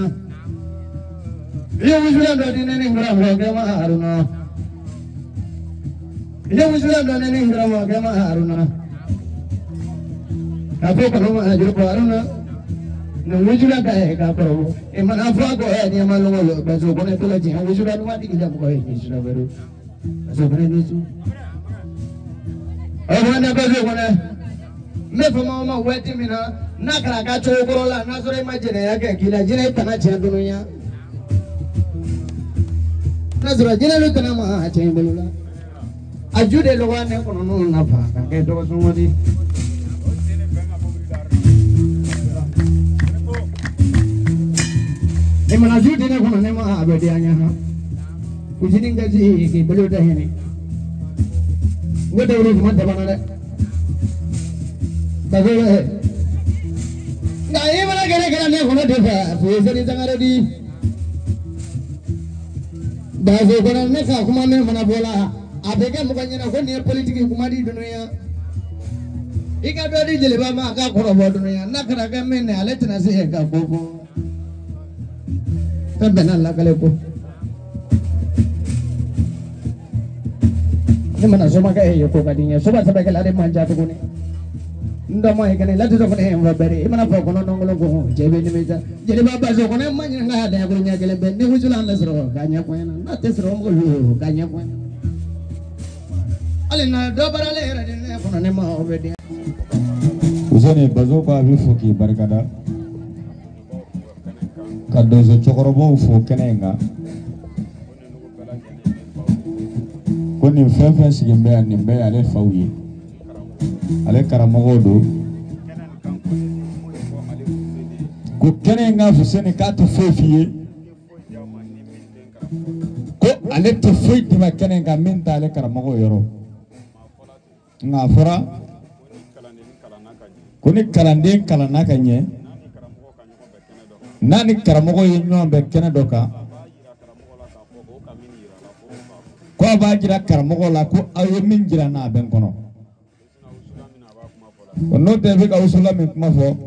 i ye wusulan dɔ di ne ni n karamɔgɔkɛ ma Haruna i ye wusulan dɔ di ne ni n karamɔgɔkɛ ma Haruna k'a fɔ kɔnɔ ma juru ko Haruna nin wusulan ka ye k'a kɔrɔ i mana fɔ a kɔ ɛ n'i ma lɔgɔ lɔ bazo ko ne tɔlɔ tiɲɛ wusulan ɲuman tigi la mɔgɔ ye ni sira wɛrɛ bazo ko ne ni su. Ɔwɔ ne bazo kɔnɔ n bɛ fama o ma waati min na n'a kɛra a ka cogo kɔrɔ la n'a sɔrɔ i ma jɛnɛya kɛ k'i la jinɛ i tana tiɲɛ dunuya n'a sɔrɔ jinɛ bɛ tana ma a tiɲɛ bolo la a ju de lɔgɔ ne kɔnɔ n'o nafa ka kɛ dɔgɔsɔngɔ di. I mana ju di ne kɔnɔ ne ma a bɛ diya n ye han Fuseni ka ji k'i bolo da hinɛ n ko dawuro kuma tɛ ban dɛ. Parce que nka i mana kɛlɛ kɛra ne kɔnɔ de fɛ Fuseni Sangare di bazo kɔnɔ ne ka kuma min fana bɔ la a bɛ kɛ mɔgɔ ɲɛna ko nin ye politiki kuma di dunuya i ka dɔ di jeliba ma a ka kɔrɔbɔ dunuya n'a kɛra kɛ min ye ale tɛna se ka ko fɔ fɛn bɛɛ n'a lakale ko ne mana somakɛ ye ko ka di n ye soba sɛbɛkɛla de man ca tuguni. N dɔn ye kɛnɛ lati sɔfɔ ne fa bɛri i mana fɔ kɔnɔ nɔngɔlɔ ko cɛ bɛ nimisa jeliba baso kɔnɔ ma ɲininka ka da ko ɲɛ kelen bɛ ni wusulan bɛ sɔrɔ ka ɲɛ fɔ ɲɛna n'a tɛ sɔrɔ mɔgɔ yo ka ɲɛ fɔ ɲɛna hali na dɔ baaralen yɛrɛ de ne kɔnɔ ne ma o bɛ den. Fuseni bazo ko a bɛ fo k'i barikada ka donso cɛkɔrɔbaw fo kɛnɛ in kan. Ko nin fɛn fɛn sigilen bɛ yan nin bɛɛ y'ale faw ye ale karamɔgɔw don ko kɛnɛ in kan Fuseni k'a tɛ foyi f'i ye ko ale tɛ foyi d'i ma kɛnɛ in kan min t'ale karamɔgɔw yɔrɔ nka a fɔra ko ni kalanden kalanna ka ɲɛ n'a ni karamɔgɔ ye ɲɔgɔn bɛn kɛnɛ dɔ kan ko a b'a jira karamɔgɔ la ko aw ye min jira n na a bɛ n kɔnɔ ko n'o tɛ i bɛ ka wusula min kuma fɔ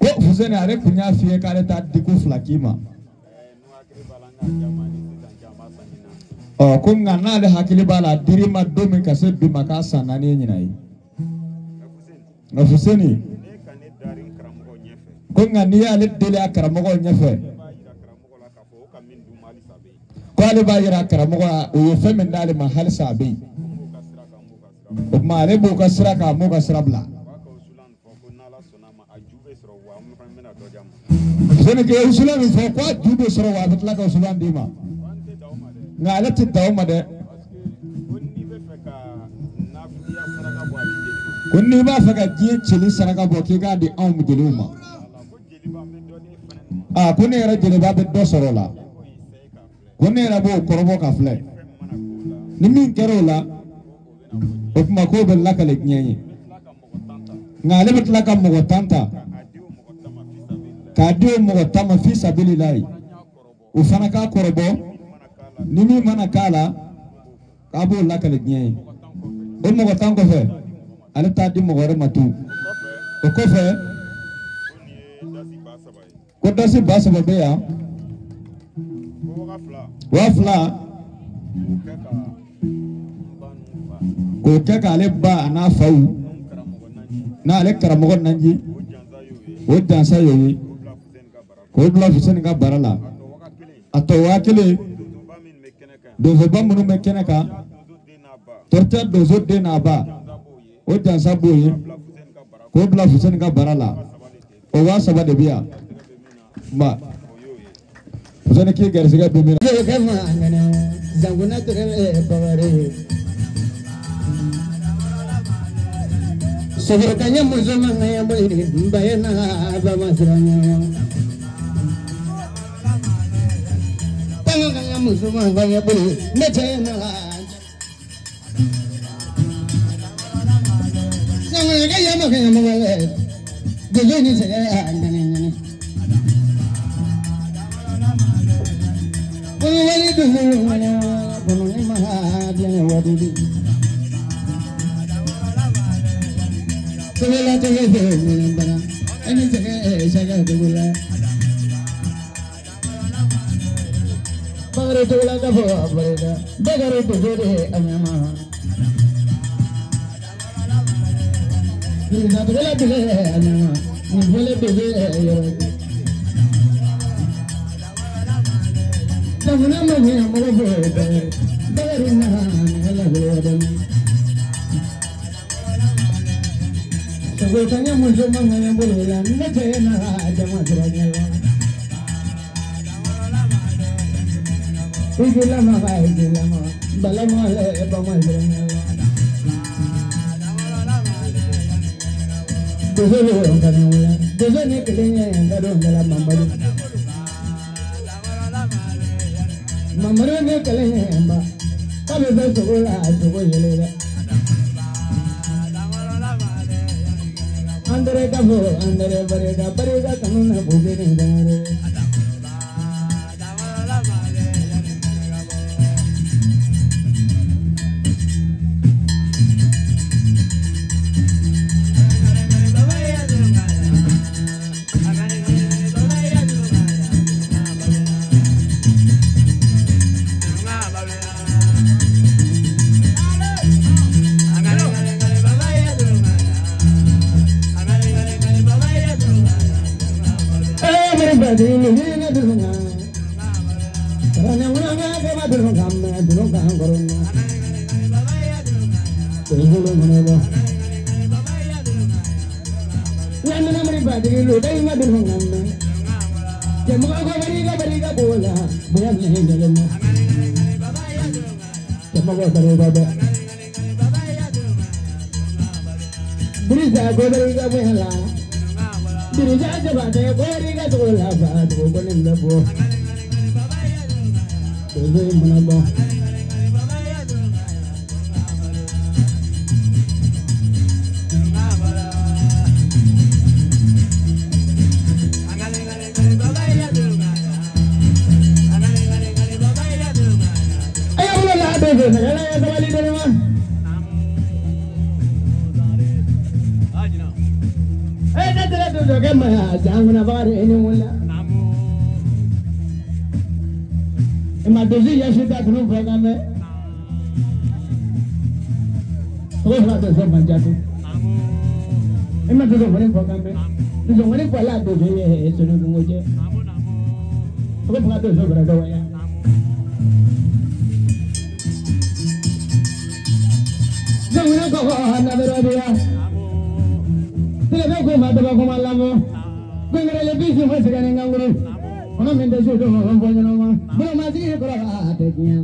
ko Fuseni ale tun y'a f'i ye k'ale t'a diko fila k'i ma ɔ ko nka n'ale hakili b'a la a dir'i ma don min ka se bi ma k'a san 4 ye ɲinan ye nka Fuseni ko nka n'i y'ale deli a karamɔgɔ ɲɛfɛ ko ale b'a yira karamɔgɔ la o ye fɛn min d'ale ma halisa a bɛ yen o tuma ale b'o ka sira kan a m'o ka sira bila Fuseni k'e wusula min fɔ ko a ju bɛ sɔrɔ wa a bɛ tila ka wusulan d'i ma nka ale tɛ dan o ma dɛ ko n'i b'a fɛ ka diɲɛ cɛli saraka bɔ k'i k'a di anw jeliw ma aa ko ne yɛrɛ jeliba bɛ dɔ sɔrɔ o la ko ne yɛrɛ b'o kɔrɔbɔ ka filɛ ni min kɛra o la o tuma k'o bɛ lakale diɲɛ ye nka ale bɛ tila ka mɔgɔ 10 ta k'a di o mɔgɔ 10 ma fi sabililayi o fana k'a kɔrɔbɔ ni min mana k'a la k'a b'o lakale diɲɛ ye o mɔgɔ 10 kɔfɛ ale t'a di mɔgɔ wɛrɛ ma tun o kɔfɛ ko dasi 3000 bɛ yan 2000 k'o kɛ k'ale ba a n'a faw n'ale karamɔgɔ Nanji o dansa y'o ye k'o bila Fuseni ka bara la a tɔ 1000 donsoba minnu bɛ kɛnɛ kan Tortiya donso den n'a ba o dansa b'o ye k'o bila Fuseni ka bara la o 3000 de bɛ yan nba Fuseni k'i garisɛgɛ bɛ min na. Sogokanya muso mangan boyini mbayena ba masiranya Tanganya muso mangan boyini mechena Sanganya mangan mangan Dejeni se anene Kono wali dulu mana kono ni mahadia wadidi Tugula tugula bana ani sege sege tugula Bagare tugula ka fo bareda bagare tugure anyama Ni tugula tugule anyama ni bole tugule yoro Tamuna mane mo fo bagare na na la Sogokanya muso mangan bolela mechena jama siranya Ijula ma ijula ma balama le bama siranya Dozolo kanula dozone kelenya ngadongala mamadu Mamadu ne kelenya ba kabe be sogola sogo yelela Andere kafo andere barega barega kanuna bugene dare Mɔgɔ sɔrɔ i dɛ. Dirisa ko bɛ i ka bonya la. Dirisa Jabatɛ ko i ka sogo la fa dugu kɔni bɛ bɔ. Donso in mana bɔ. A y'a bolo la donso sɛgɛn ye sabali dɔɔni ma. E ne tɛra donso kɛ ma ya jankuna bakari i ni wula. I ma donso yasi ta tunu fɔ kan mɛn. Sogo fila donso man ca tun. I ma donso kɔni fɔ kan mɛn. Donso kɔni fɔ la donso ye sonu kungo cɛ. Sogo fila donso bɛrɛ dɔgɔya. Jankuna kɔkɔ nabɛrɛ Tele ko ma daba ko ma lamɔ. Gbɛngɛrɛle bi si fo sɛgɛn ni kankuru. Kɔnɔ min tɛ so dɔn ma fɔ ɲɛnama. Bolo ma sigi kɔrɔ a tɛ tiɲɛ.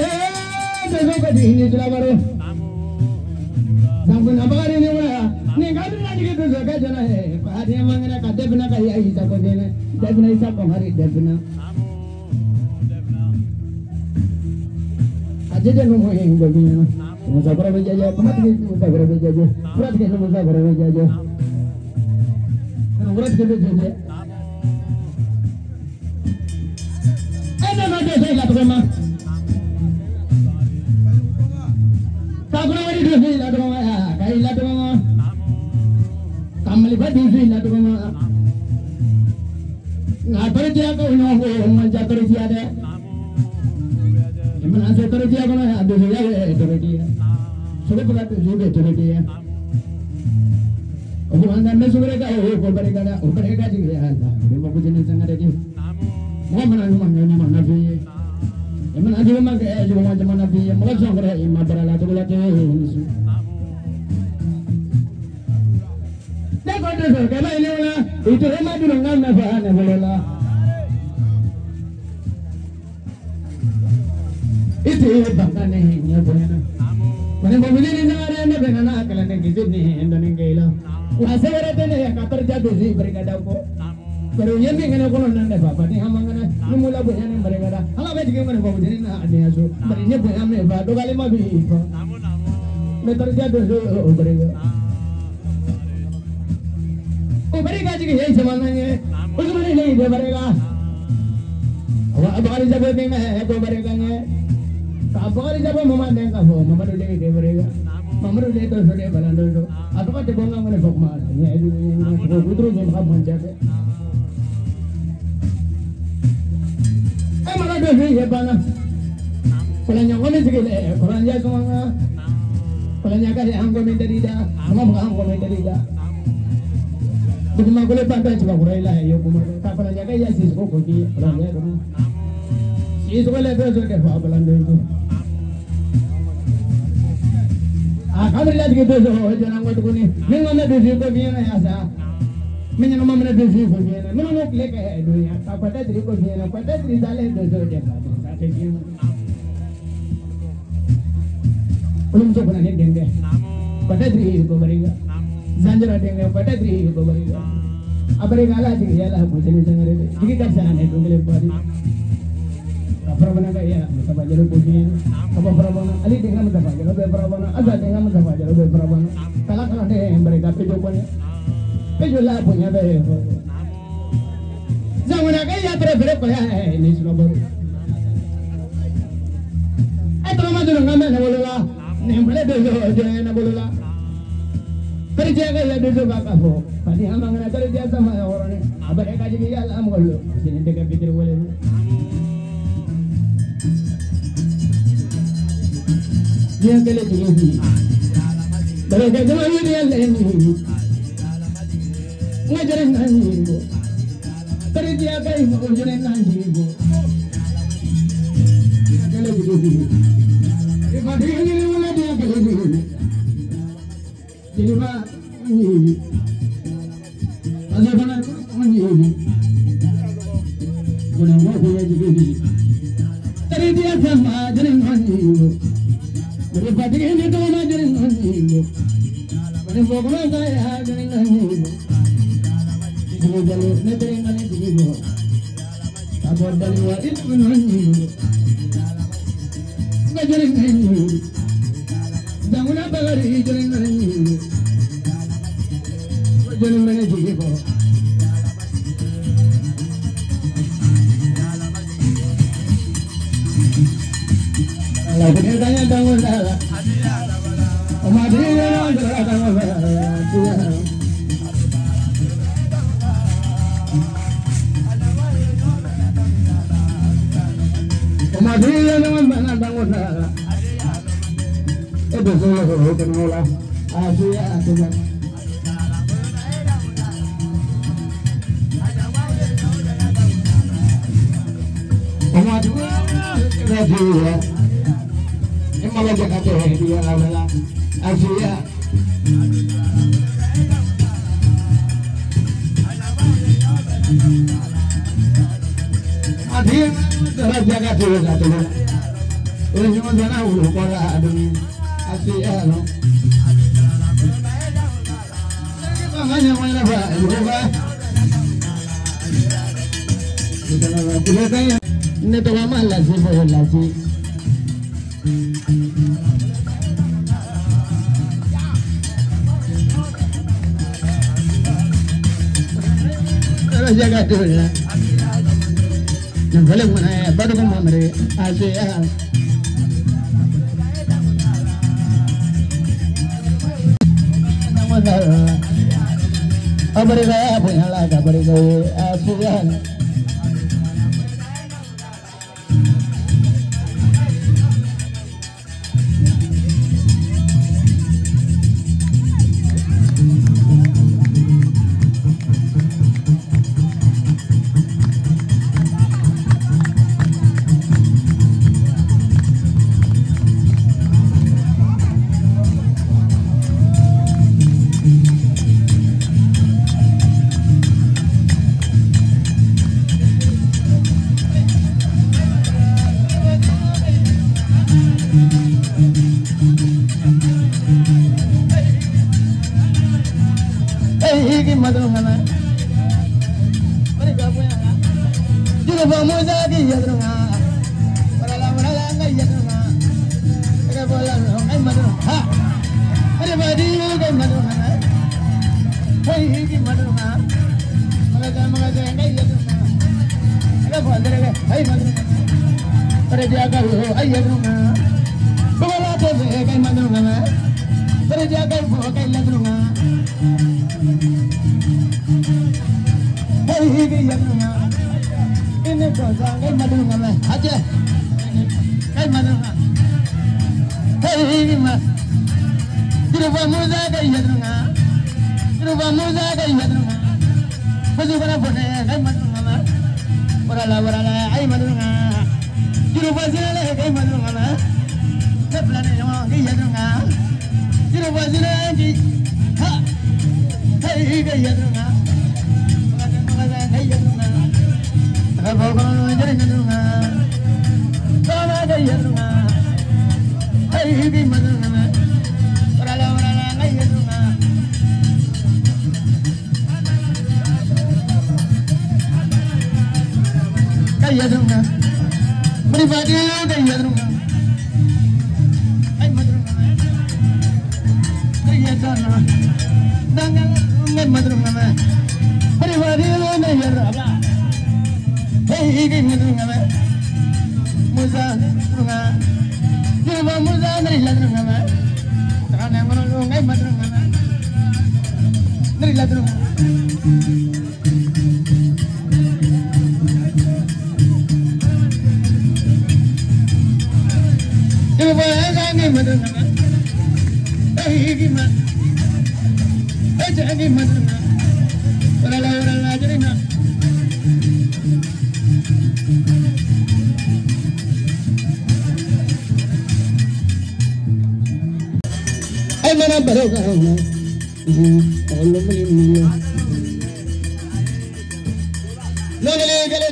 Ee donso ka di ni silabaro. Zankuna bakari ni waya. Ni ka dun jigi donso ka jana ye. Faden mangana ka dɛbina ka ya isa ko dɛnɛ. Dɛbina isa kɔmari dɛbina. Ajeje numu hingo bino. Musa kora bejaje, kumatike musa kora bejaje, kuratike musa kora bejaje. Kuratike bejaje. Ene ma de se la toma. Ka kuna wari de se la toma ya, kai la toma. Kamali ba de se la toma. Na tarjiya ko no ho man ja tarjiya de. Imana se tarjiya kono ya de ya tarjiya. Sobe paka de be tarjiya. O anda me sugre ka o ko barika da o barika ji ya Allah. Be mo kujini sangare di. Mo mana ni man ni man na fi. Imana ji ma ke ji ma jama na fi mo sangre imma barala to la te ni su. Ne ko de so ke ma ile wala ito ma du ngal na fa na bolola. Ite banga ne nya boyana. Mane mo bili ni sangare ne bena na kala ne gizi ni endo ne geila. Wa se wara te ne ka tarja dozi barika da ko. Pero yemi ngene kono nan ne fa ni hamangana ni mula boyana ne barika da. Ala be dige ngene mo bili na ade aso. Bari ne boya me fa do gali ma bi fa. Me tarja dozi o barika. O barika jigi ye samana ne. Usmani ne de barika. Wa abari jabe ne ko barika ne. Abari jabo mama den ka fo mama do de barega mama do de to so de balando do atoka te bonga ngone fok ma ni edu ko gudru je ma bon jabe e mama do ye bana kola nya ngone sigile kola nya so nga kola nya ka hango me darida mama ba hango me darida duguma kole panta ci ba ko ila yo kuma ka kola nya ka ya sis ko ko ki kola nya ko sis ko le do so de fa balando do Alhamdulillah jigi dozo jana ngot kuni mingo me dozo ko bien ya sa minyo no me dozo ko bien mino no kle ke dunya ka kwata dri ko bien kwata dri dale dozo de fa sa te bien ulum so kona ne denge kwata dri ko bariga zanjara denge kwata dri ko bariga abare gala jigi yala ko jeni sangare jigi ka sa ne dongale pari Farabana ka ya Mustafa jalo ko bien kaba farabana ali denga Mustafa jalo be farabana aza denga Mustafa jalo be farabana kala kala de barika pejo ko ne pejo la bonya be zamana ka ya tere fere ko ya ni suno baru e to ma dulu ngame ne bolola ne mbele do jo na bolola tarjiya ka ya do jo ba ka fo padi hamangana tarjiya sama ya horone abare ka jigi ya la am gollo sine de ka bidir wole. Dia kele jigi bare ka jama ni ya le ni ngajare nani go tarjiya ka mo jere nani go kele jigi e ba de ni wala dia kele jigi jili ba ni aza bana ni.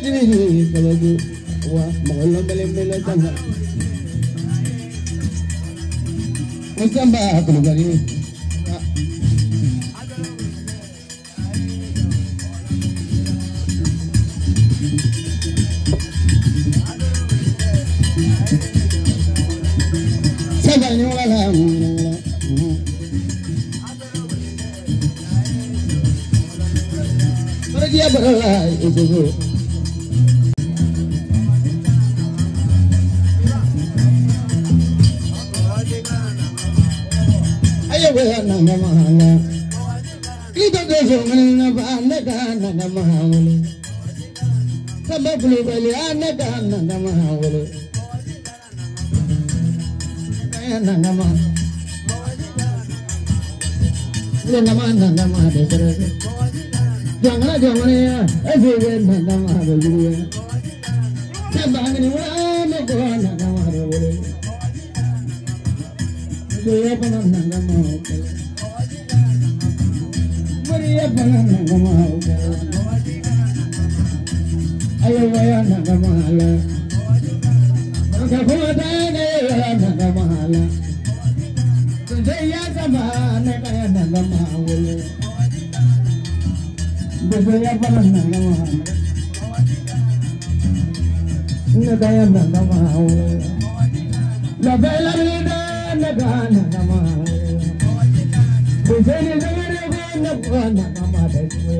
Jiri kabaku wa mɔgɔ lɔnbɛlen bɛ samba. O Samba Kulubali. Samba ni wala la. Dia berlai itu. Ayo nama mana? Kita kesumen nama nama mana? Sama Kulubali anak nama mana? Nama nama nama desere. Jangan jangan ya, esok nama boleh. Sabang ni mana nama boleh. Dia pernah nama Maria pernah nama Ayo ayo nama ala. Maka kuda nama ala. Jaya sama nama boleh. Dosoya pernah nama Nagaya nama La bella vida naga nama Bujeni zangare go nama deswe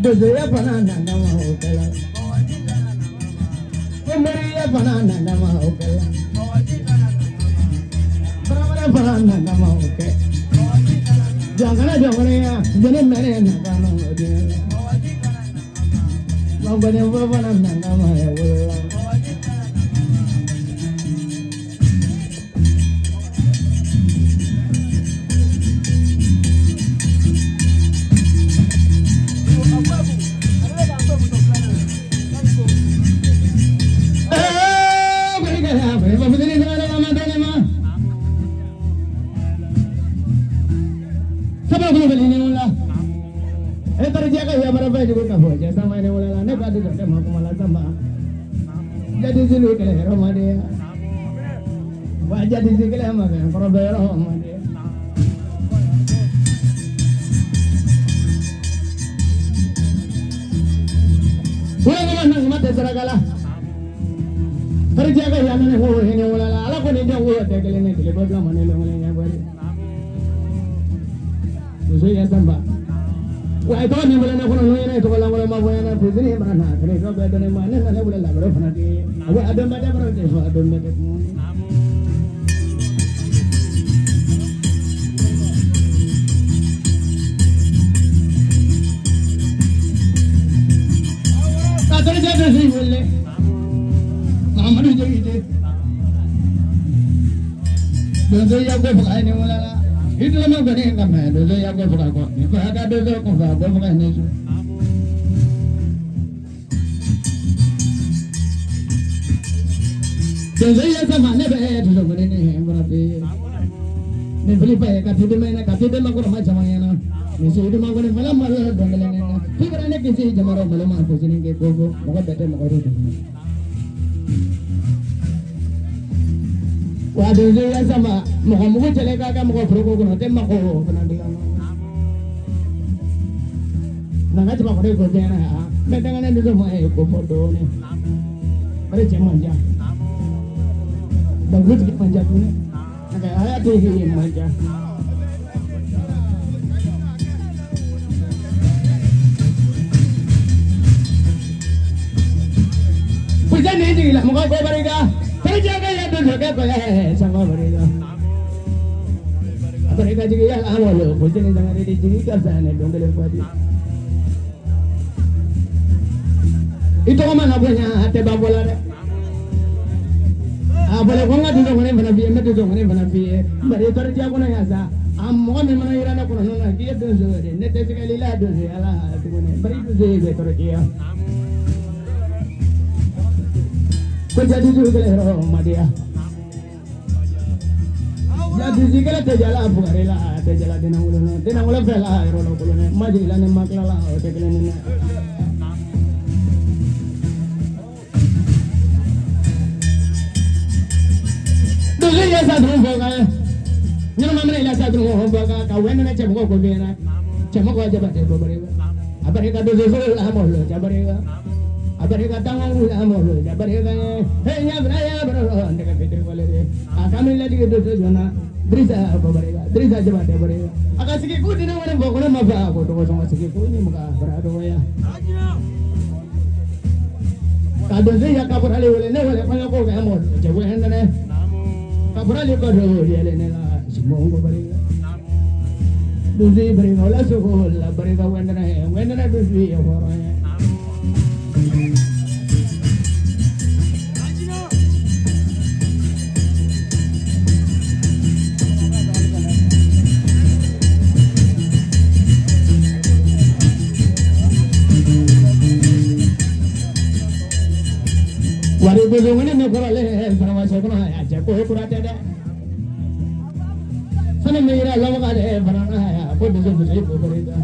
Dosoya pernah nama okala Maria pernah nama okala Brahmana pernah nama oke Jangan jangan ya, jadi mana nak kamu dia? Bang bani bapa nak nama ya Allah. Jadi sini kele romade, wajah di sini kele makan korobe romade. Ulang mana mati seragala. Kerja kaya mana huo ini ulala, ala kau ni jauh huo tekele ni tekele berapa mana lo mana yang boleh. Musuh ya samba. Wah itu ni boleh nak kono ni itu kalau boleh mau yang nak pusing ni mana nak kena kau beda ni mana nak boleh lah baru pernah di. Awak ada macam baru tu, ada macam. Tak terjadi sih boleh. Muhammadu jadi je. Dosa yang kau pakai ni mula. Itu lama kau ni nama dosa yang kau pakai kau. Ni kau ada dosa kau pakai ni. Dosa yang sama ni beri dosa kau ni berapa? Ni beli pakai kati di mana kati di mana kau ramai zaman ni. Ni sudah mahu ni malam malam dongeng ni. Fikir ni kisi jamaah malam malam pusing ni kau kau mahu betul mahu tu. Wah dosa yang sama, muka-muka celaka kan muka beruk kau nanti muka kena dia. Nangka cuma kau kau dia na, betangan ni dosa mai kau bodoh ni. Beri cemanja, bagus manja tu ni. Nangka ayat tu manja. Puja ni je lah, muka kau beriga. Kerja kaya tu jaga kaya sama beriga. Beriga juga ya awal puja ni jangan di sini kerja ni dongeng padi. Itu mana punya hati babola deh. Ah boleh kau nggak tu mana mana biar, tu mana mana biar. Beri kerja kau nak ya. Am mau memang irana kau nak dia tu je. Net sekali lah tu je. Alah tu mana. Beri tu je kerja. Jadi juga leh madia. Jadi juga terjala bukarela, terjala denangulo, denangulo fela, rolo kulone, majila ne maklala, tekele ne. sa dun fo ka nyama mene ila sa dun fo ka ka wena che mo ko bena che mo ko jabate ko bare abare ka dozo so la mo lo jabare ka abare ka tangu la mo lo jabare ka he nya bra ya bra ande ka bete wale re akamila dige dozo jona Drisa ko bare ka Drisa jabate bare ka aka sigi ku dina wona mo ko ma ba ko to so sigi ku ni mo ka bra do ya ka dozo ya ka bra le wale ne wale ko ko ka mo je we hende ne ka bra le ko do yele ne la simongo bare ka Dusi beriga la suko la beriga wendana wendana dusi horonya. Wari buzungani ne korale barwa sokona ya jako kurate da. Sani mera lamaga de barana ya ko dusu dusu ko beriga.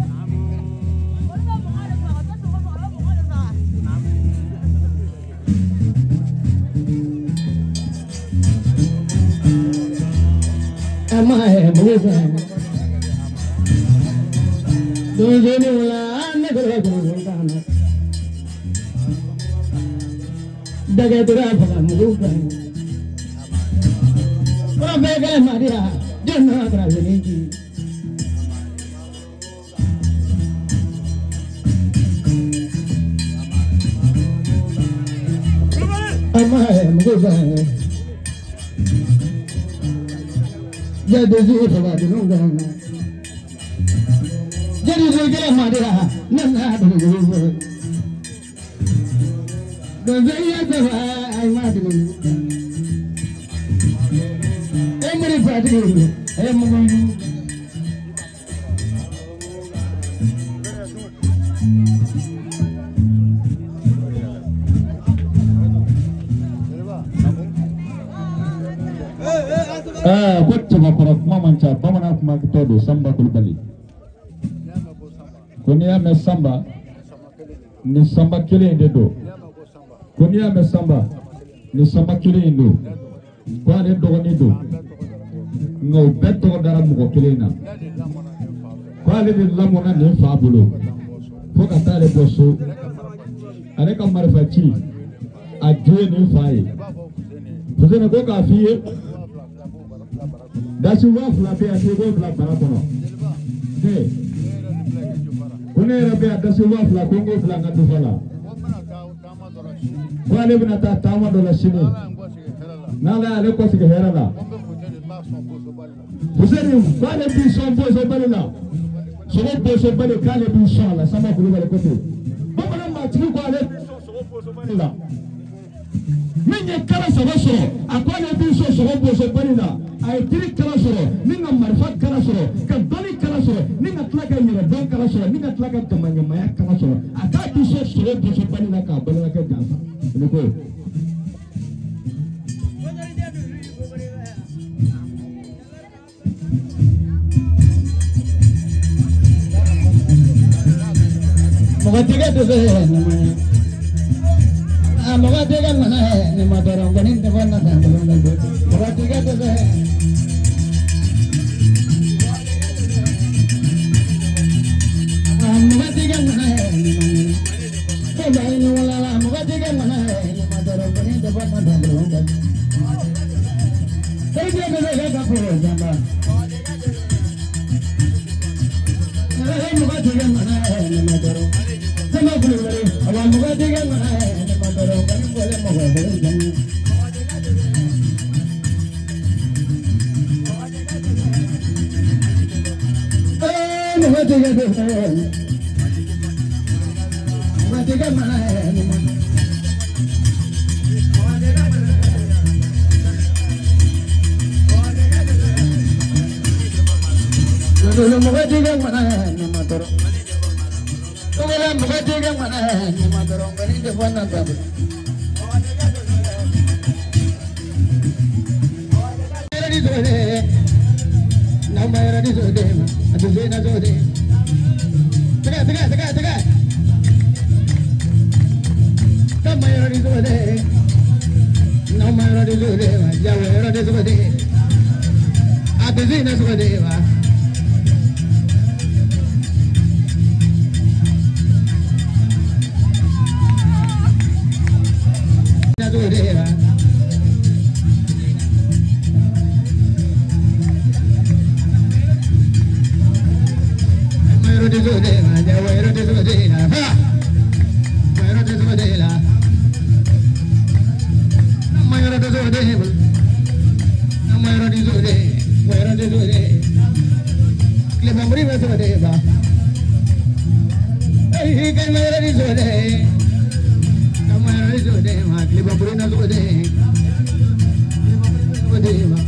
Ama he musa dusu ni wala ne ko ko kana. Daga dura faga muga. Ora bega maria janna kra veniki. Ama he muga. Jadu faga dunga. Jadu ge maria nanna dunga. Dozeya jawa ai madulu. Emri fadulu, emulu. Ko cɛbakɔrɔ kuma man ca bamanan kuma tɔ don Sanba Kulubali ko n'i y'a mɛn Sanba ni Sanba kelen in de don ko n'i y'a mɛn Sanba ni Sanba kelen in don ko ale dɔgɔnin don nka u bɛɛ tɔgɔ dara mɔgɔ kelen na ko ale de lamɔna nin fa bolo fo ka taa ale bɔ so ale ka marifa ci a ju ye nin fa ye Fuseni ko k'a f'i ye dasi 2000 bɛ yan k'i k'o bila bara kɔnɔ ko ne yɛrɛ bɛ yan dasi 2000 ko n k'o bila n ka dufa la ko ale bɛna taa taama dɔ la sini n'ala y'ale kɔsegin hɛrɛ la Fuseni k'ale b'i sɔn bosobali la sogo bosobali k'ale b'i sɔn a la Sanba Kulubali ko ten bamanan maatigi ko ale b'i sɔn sogo bosobali la min ye kala saba sɔrɔ a ko ale b'i sɔn sogo bosobali la a ye jiri kala sɔrɔ ni ka marifa kala sɔrɔ ka dɔnni kala sɔrɔ ni ka tila ka yɛrɛdɔn kala sɔrɔ ni ka tila ka jamaɲɛmaya kala sɔrɔ a k'a b'i sɔn sogo bosobali la k'a balimakɛ janfa ne ko. Mɔgɔ tigɛ dusu ye nin ye a mɔgɔ tigɛ mana ye nin ma dɔrɔn kɔni tɛ fɔ na san kelen bɛ mɔgɔ tigɛ dusu ye. Mɔgɔ tigɛ mana ye nin ma ye ko ba ye ɲɔgɔn la mɔgɔ tigɛ mana ye nin ma dɔrɔn kɔni tɛ fɔ na san kelen bɛ. E jɛ bɛ kɛ ka foro janba. Mɔgɔ tigɛ mana ye nin ma dɔrɔn. Sama Kulubali awa mɔgɔ tigɛ mana ye nin ma dɔrɔn kɔni bɔlen mɔgɔ bolo janba. Mɔgɔ tigɛ dusu ye. Mɔgɔ tigɛ mana ye nin ma. Mɔgɔ tigɛ mana ye nin ma dɔrɔn. Tɔgɔla mɔgɔ tigɛ mana ye nin ma dɔrɔn kɔni tɛ fɔ na tan. Tɛgɛ tɛgɛ tɛgɛ tɛgɛ. Kama yɔrɔ di sogo de. N'aw ma yɔrɔ di sogo de ma jago yɔrɔ di sogo de. A dozo ina sogo de wa. Ina sogo de wa. Mayro de sogo de wa, ja mayro de sogo de la. Ha! Mayro de sogo de la. Mayro de sogo de wa. Mayro de sogo de. Mayro de sogo de. Clebambri me sogo de wa. Ei, kai mayro de sogo de. Mayro de sogo de wa, clebambri na sogo de. Clebambri na sogo de wa.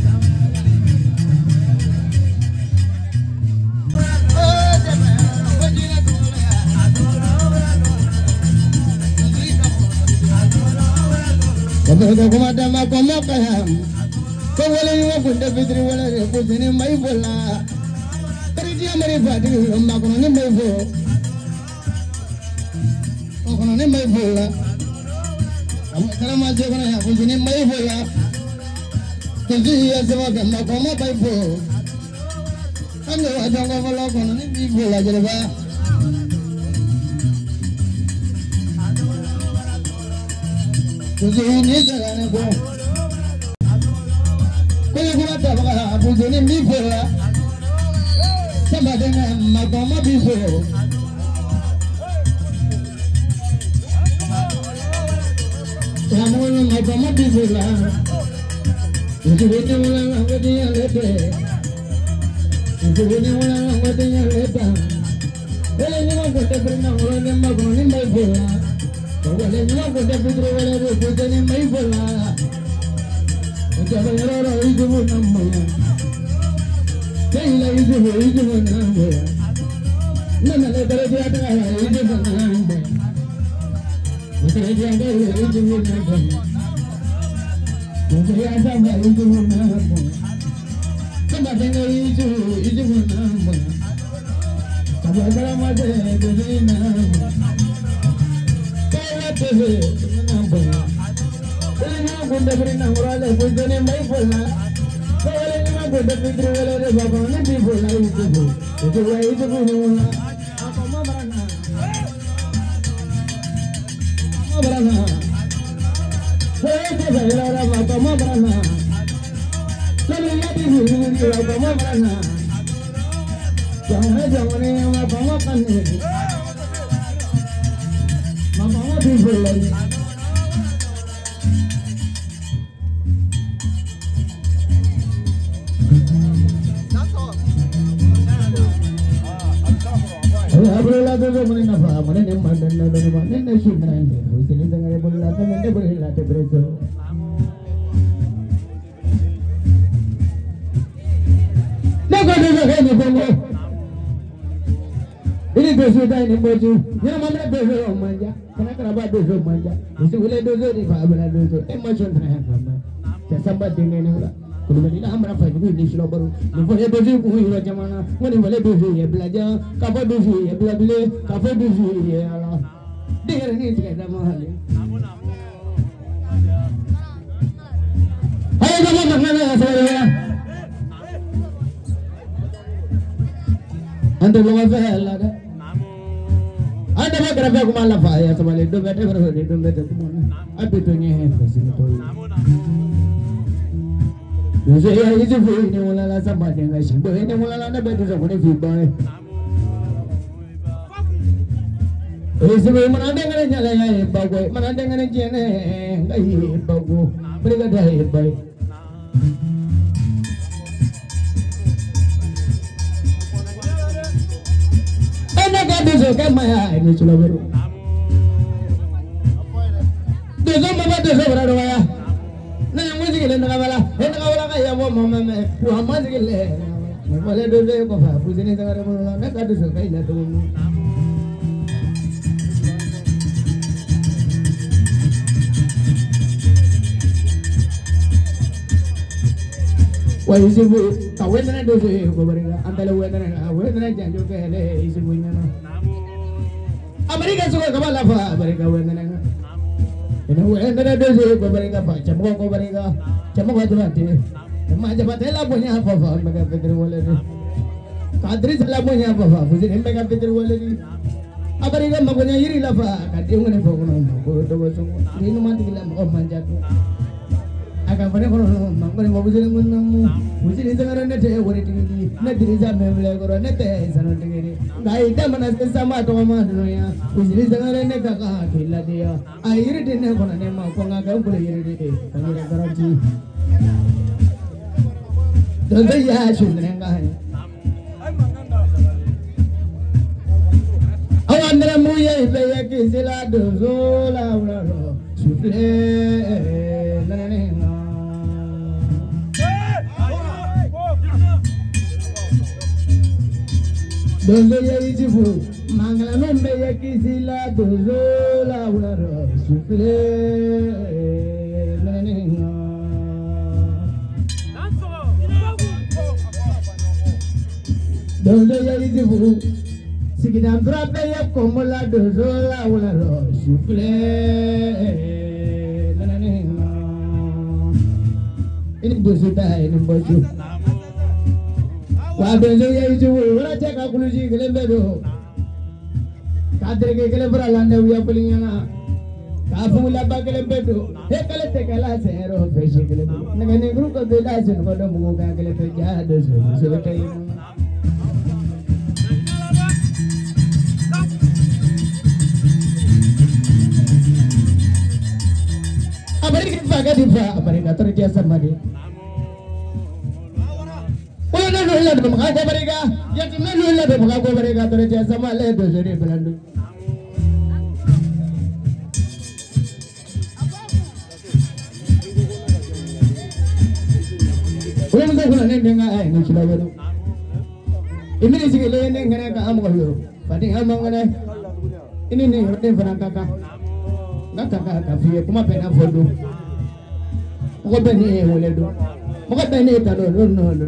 Majaba la bonya fafa mega fitri wale ni kadri la bonya fafa fusini mega fitri wale ni abariga magonya yiri la fa kadi ngene fokono ko dogo songo ni no mandi la mo manjatu aka fane kono mangone mo fusini ngunnamu fusini sangara ne te wori tigi ne dirisa memle goro ne te sano tigi ngai da mana se sama to ma dunya fusini sangara ne ka ka kila dia ayiri de ne kono ne ma ko nga ga bule yiri de kangira garanti Donde ya chundrenga hai Awandra muye ibe kisila dozola ulalo sufle nanenga Donde ya ijibu mangala nombe ya kisila dozola ulalo sufle nanenga Donde ya ijibu Sigidam drape ya komola dozola ulalo sufle nanenga Ini busuta ini boju Wa donzo ya ijibu wala chaka kuluji gelembedo Kadrege gelembra landa uya pelingana Kafula bagelembedo Hekale tekala sero feshi gelembedo Nagani guru ko bela sen kodo muga gelembe ja dozo dozo Abarika abarika terbiasa mari. Ulah nula bemaka abarika, ya cuma nula bemaka abarika terbiasa male dosori belandu. Ulah nula kuna nenga ay nusula belu. Ini ni sikile nenga ka am ko padi am ngene. Ini ni rote franka ka. Ngaka ka ka fiye kuma pena fodo. Moko bene wele do moko bene talo no no no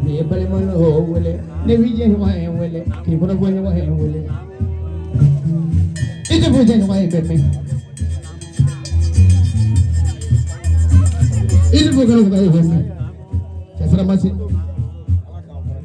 ni bale mo no wele ne wije no e wele ki bono bo no e wele ite bo je no e bebe ite bo no e bebe sera masi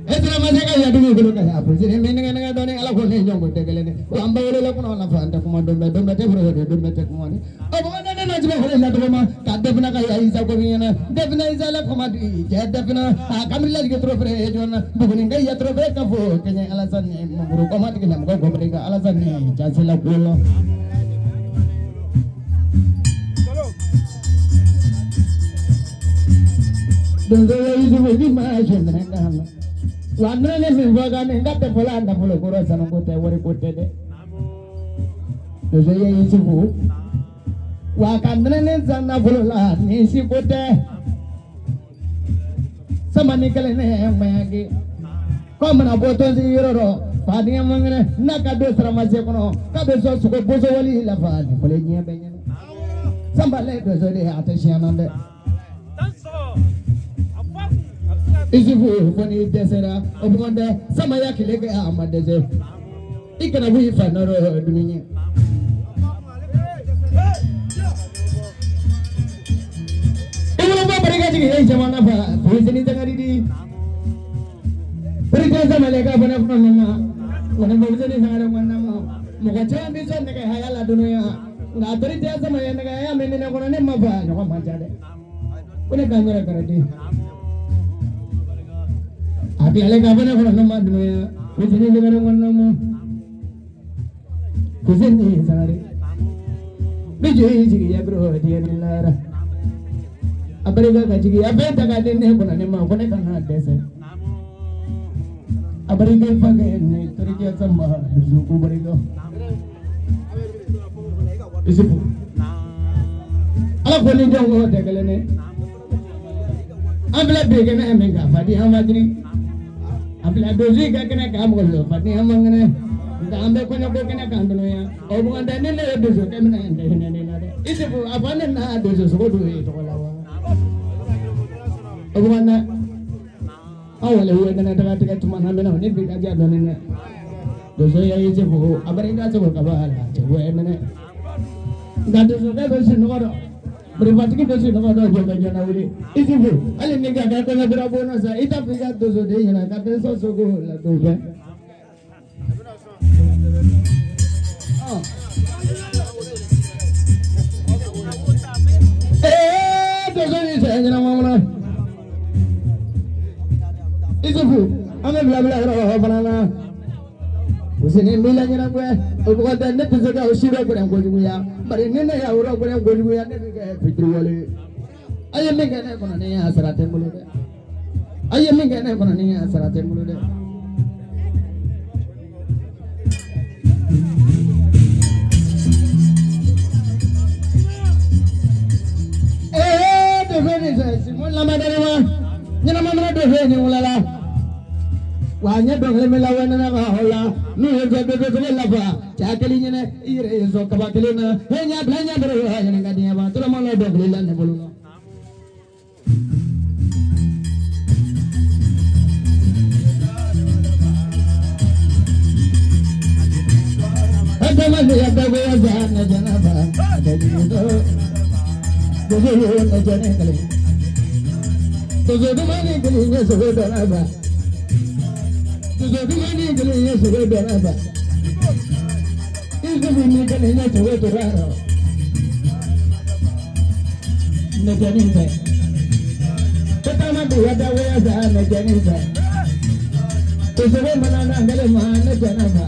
esra masi ka ya dugu ko ka ya pulsi ne nga nga do ne ala ko ne nyongo tegele ne ko amba wele la ko na fa anta kuma dombe dombe te fro de dombe te kuma ni o bo na na jibe hore la do ma ka defna ka ya isa ko ni na defna isa la kuma di je defna a kamilla ke tro fre jona buguni ngai ya tro fre ka fo kenya ala san ne muru ko ma tigna mo ko ko ka ala san ne jasela ko lo donde isu bi ma jendra nga Wandrene min voga ne ngate fola nda folo koro sanu ko te wori ko te de dozo ye isufu wa kandrene zanna folo la ni si ko te sama ni kale ne mayagi ko mana boto si yororo fadi mangene na ka do sara ma se kono ka be so suko bozo wali la fa ni fole nye be nye sambale dozo de attention nande Isufu foni desera obugonde sama ya kileke amadeze ikana buyi fanoro duninye Ibu ba barika jigi ei jamana fa fuisini jangari di Perita sama lega bana fona ma wana bawjani sangara manna ma mo cha bi son ne haya la dunya nga perita sama ya ne ya menne ne kono ne ma fa nyoko manjade kone kanyara karati Abi ale ka bana kono ma dunya fuisini jangara manna ma fuisini sangari bijui jigi ya bro dia nilara Abarika kajigi abeta kadene kono ne ma kone kana dese Abarika fage ne torija samba zuku barika Isufu Ala koni jongo tegele ne Abla bege ne menga fadi hamadri Abla dozi ka kene kam gollo fadi hamangene nda ambe kono ko kene kanduno ya obu anda ne le dozo kemna ande ne ne na de Isufu afane na dozo sogo do e to lawa Obu anda awale huwa na nataka tika tumana mena ni bika ja donene dozo ya isufu abarika sogo kabala chewe mene nda dozo ka dozo noro Marifatigi bɛ se kama dɔw jɔ ka jɔna wuli Isufu hali ni ka kɛ kɔɲɔbira bon na sa i t'a fɔ i ka donsoden ɲɛna ka den sɔn sogo la don fɛ. Donso ni sɛ ɲɛnama mana Isufu an bɛ bila bila yɔrɔ o fana na. Usini bila ɲɛnagwɛ o bɔgɔ tɛ ne tɛ se ka o si dɔ gbɛrɛ kojuguya bari ni ne y'a yɔrɔ gbɛrɛ kojuguya ne bɛ kɛ fitiriwale a ye min kɛ ne kɔnɔ ne y'a sara tɛ n bolo dɛ a ye min kɛ ne kɔnɔ ne y'a sara tɛ n bolo dɛ. Donso ni sɛ simon lamadani ma ɲɛnama mana donso ni wulala. Wa n ye dɔnkili min lawɛ ne ka o la n'u ye fɛn bɛɛ fɛn lafa cɛ kelen ɲɛnɛ i yɛrɛ ye sɔn kaba kelen na e ɲɛ bila ɲɛ bɛrɛ yɔrɔ ɲini ka diɲɛ ban tɔrɔ ma la dɔnkili la ne bolo la. Adama ya bɛɛ ya sa ne jɛnɛ ba a tɛ jigin dɔ doso ye ne jɛnɛ kelen doso duman ni kelen ye sogo dɔ la ba. Doso duman ni kelen ye sogo dɔ la ba. Isufu ni kelen ye sogo dɔ la rɔ. Ne jɛni fɛ. Kotama bi ya da waya sa ne jɛni fɛ. Tosogo mana na kelen ma ne jɛnɛ ba.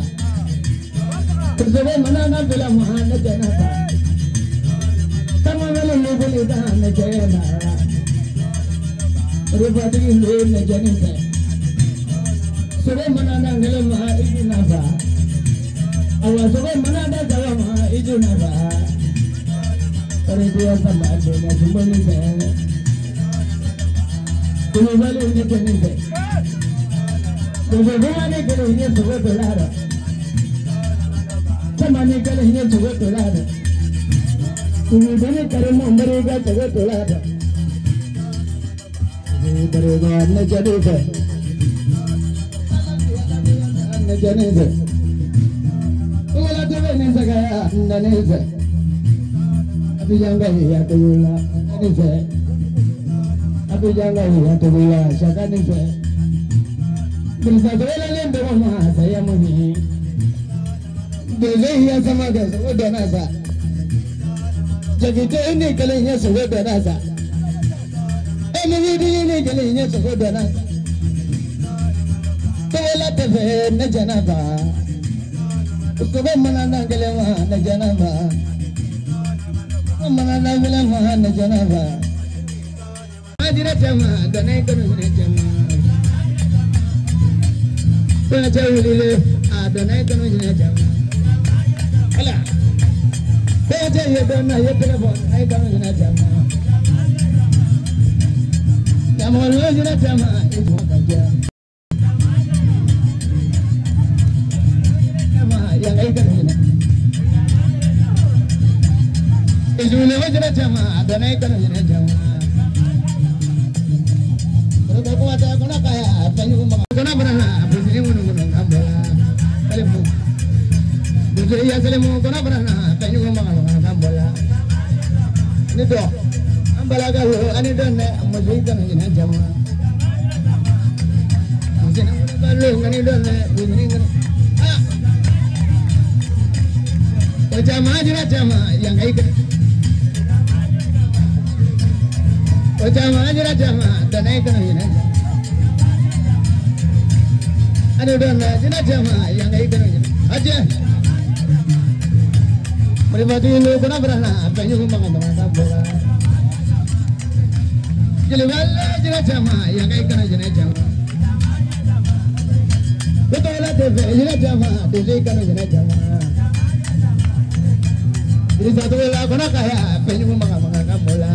Tosogo mana na fila ma ne jɛnɛ ba. Tama wele ni boli da ne jɛnɛ ba. Rifatigi lo ne jɛni fɛ. Sogo mana na kelen ma i jina fa. Awa sogo mana da saba ma i jina fa. Karibuya sama donna jumbo ni fɛ. Kulubali ni kɛni fɛ. Doso duman ni kelen ye sogo dɔ la rɔ. Sama ni kelen ye sogo dɔ la rɔ. Kulubali karimu mbari ka sogo dɔ la rɔ. Bariga ne jɛni fɛ. Ne jɛni fɛ. Wala tɛmɛ ni sagaya nani fɛ. Abidjan ka ya togola nani fɛ. Abidjan ka ya togola saka ni fɛ. Bilisa togola ni dɔgɔ ma saya mu ni. Donso ya sama kɛ sogo dɔ na sa. Jakite ni kelen ye sogo dɔ na sa. Emiri ni kelen ye sogo dɔ na sa. Togola tɛ fɛ ne jɛnɛ ba. Sogo mana na kelen ma ne jɛnɛ ba. Sogo mana na kelen ma ne jɛnɛ ba. Majira caman dɔnni kanu ne caman. Kɔnɔcɛ wulile a dɔnni kanu ne caman. Ala kɔnɔcɛ ye dɔn ye tɛgɛ fɔ a ye kanu ne caman. Yamɔgɔ jira caman i tun ka diya. Izule wajira chama adana ikana jina chama. Kalau kau ada kau nak kaya apa yang kau kau nak berana busini munu munu kambola. Kalemu. Busini ya kalemu kau nak berana apa yang kau makan kambola. Ini tu. Ambola kau ani donne busini ikana jina chama. Busini munu kalu ani donne busini ikana. Jama jira jama yang ikut. Jama jira jama danai kanu jina. Anu dona jira jama yang ikut jina. Aja. Meripati lu kena berana apa yang makan makan bola. Jeli jira jama yang ikut jina jama. Betul lah teve jira jama teve kanu jina jama. Jadi satu lah kena kaya penyu makan makan bola.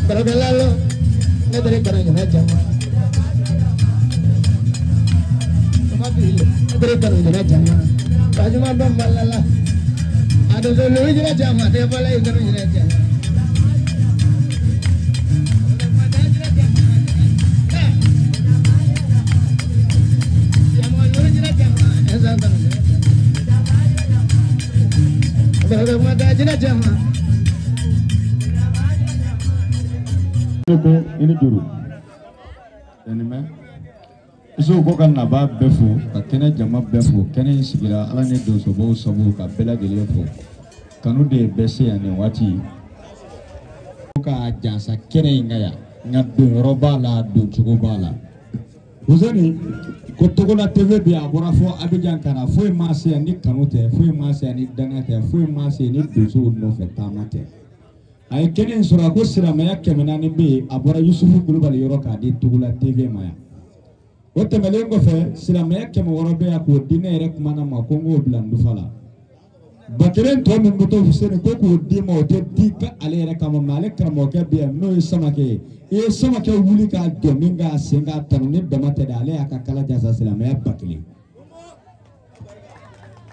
Kalau lalu ne dari kena jina jama. Ne dari kena jina jama. Baju mah balala. Ada solu jina jama dia bola kena jina jama. Jina jama, Ko i ni juru ɛnimɛ iso ko ka naba bɛɛ fo ka kɛnɛ jama bɛɛ fo kɛnɛ in sigira ala ni donsobaw sabu ka bɛɛ lajɛlen fo kanu de ye bɛɛ se yan nin waati ko ka jansa kɛnɛ in kan yan nka donyɔrɔ b'a la doncogo b'a la Fuseni ko Togola TV bi a bɔra fo Abidjan ka na foyi ma se yan ni kanu tɛ foyi ma se yan ni danga tɛ foyi ma se yan ni donsow nɔfɛ taama tɛ. A ye kɛnɛ in sɔrɔ a ko silamɛya 400 bɛ yen a bɔra Yusufu Kulubali yɔrɔ k'a di Togola TV ma yan. O tɛmɛnen kɔfɛ silamɛya 600 bɛ yan k'o di ne yɛrɛ kumana ma ko n k'o bila n dufa la. 1000 tɔ min bɛ to Fuseni ko k'o d'i ma o tɛ di ka ale yɛrɛ kama mɛ ale karamɔgɔkɛ bɛ yan n'o ye Samakɛ ye. I ye Samakɛ wuli k'a jɔ min k'a sen k'a tanu ni dama tɛ dɛ ale y'a ka kala jasa silamɛya 1000.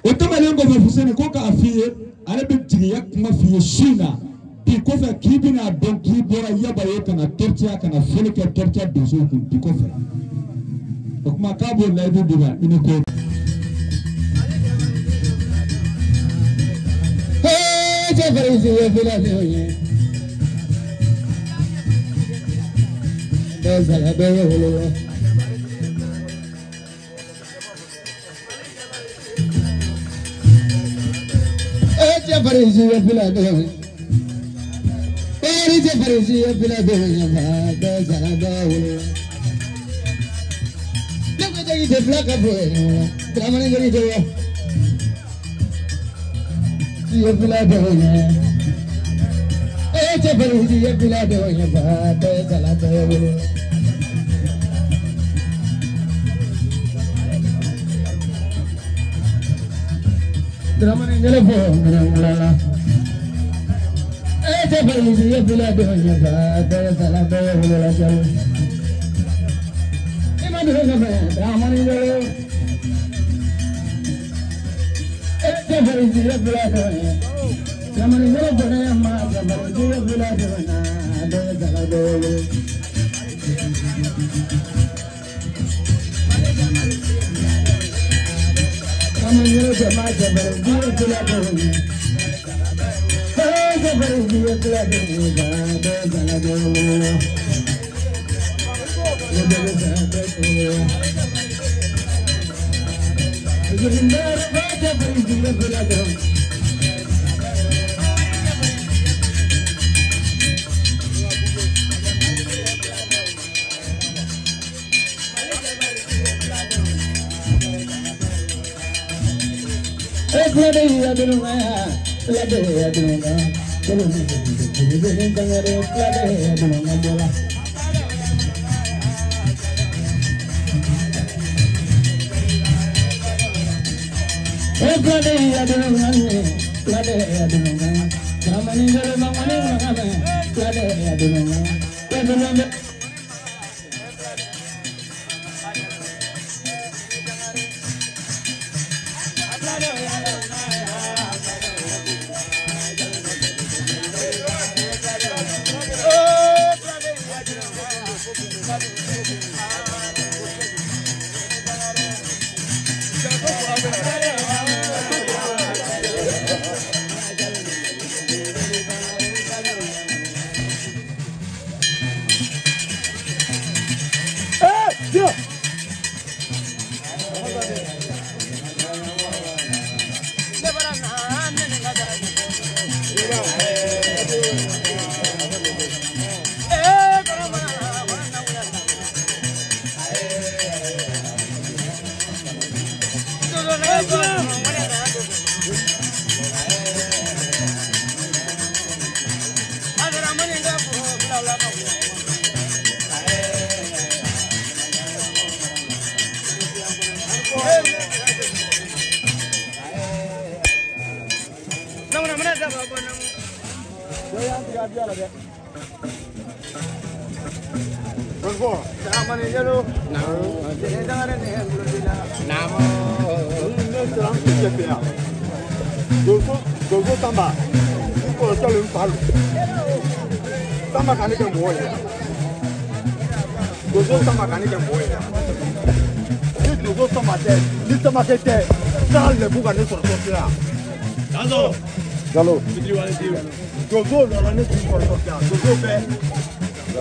O tɛmɛnen kɔfɛ Fuseni ko k'a f'i ye ale bɛ jigiya kuma f'i ye su in na. Bi kɔfɛ k'i bɛna dɔn k'i bɔra Yabaye ka na Tortiya ka na foli kɛ Tortiya donsow kun bi kɔfɛ. O kuma k'a b'o layidu d'i ma i ni ko.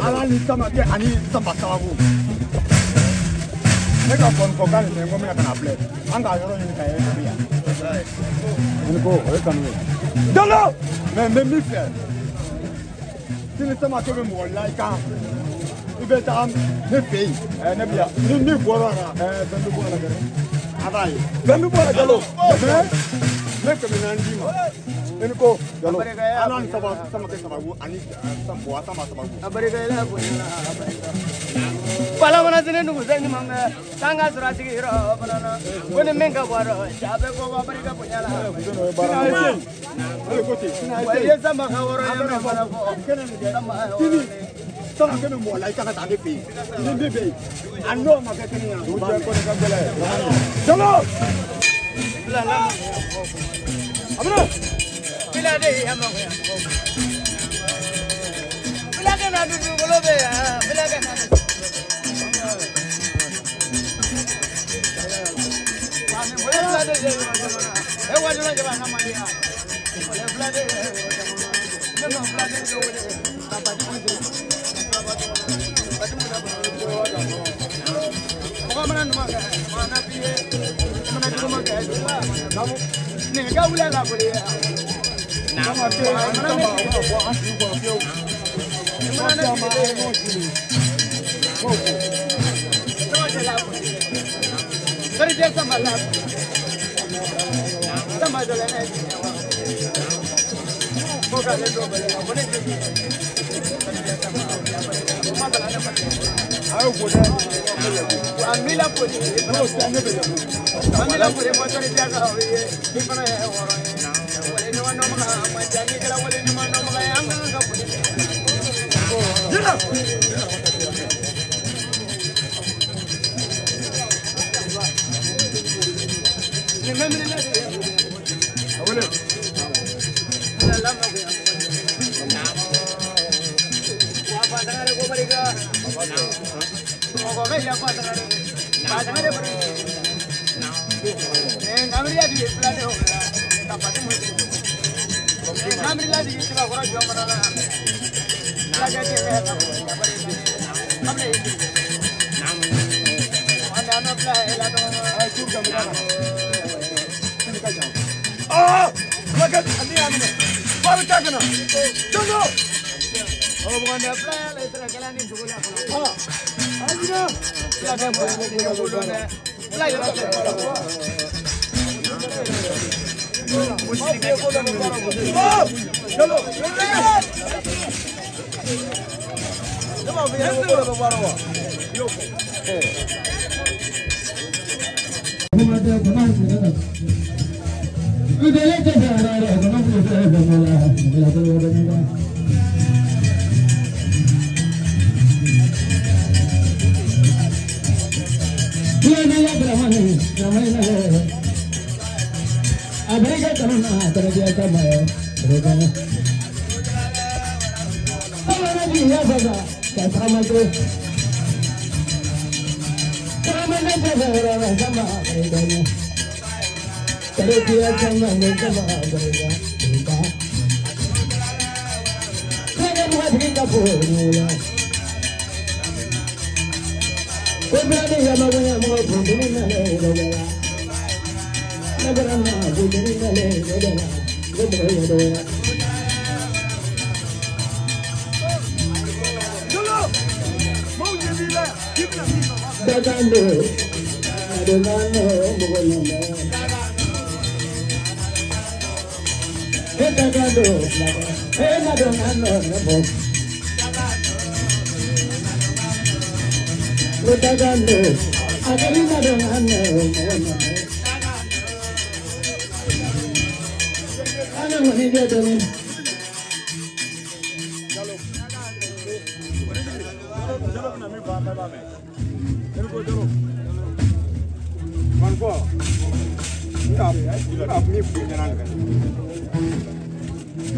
Ala ni Samakɛ ani Sanba sababu. Ne ka kɔnifɔkan nin mɛn ko n bɛna ka na filɛ. An k'a yɔrɔ ɲini ka ye bi yan. Ni ko o ye kanu ye. Jalo! Mɛ n bɛ min fɛ. Sini Samakɛ bɛ mɔgɔ la i kan. I bɛ taga ne fɛ yen. Ne bi yan. Ni min bɔra la. Fɛn bɛ bɔ a la dɛ. A b'a ye. Fɛn bɛ bɔ a la Jalo. Mɛ ne 400 d'i ma. Ne ni ko Jalo. Ala ni Samakɛ sababu ani Buwa Sanba sababu. A barika ila bonya a barika. Bala sini nugu sɛ ɲuman kɛ k'an ka sɔrɔ a sigiyɔrɔ fana na ko ni min ka bɔ a rɔ ja bɛ bɔ a barika bonya la. Wa i ye Sanba ka wɔrɔ ye min fana fɔ. Sini Samakɛ bɛ mɔgɔ la i kan ka taa ne fɛ yen. Ni min bɛ yen a n'o ma kɛ kɛnɛ ɲɛna. Jalo! A bɛ na. Filade ya mago ya. Filade na dugukolo bɛ yan. Filade na.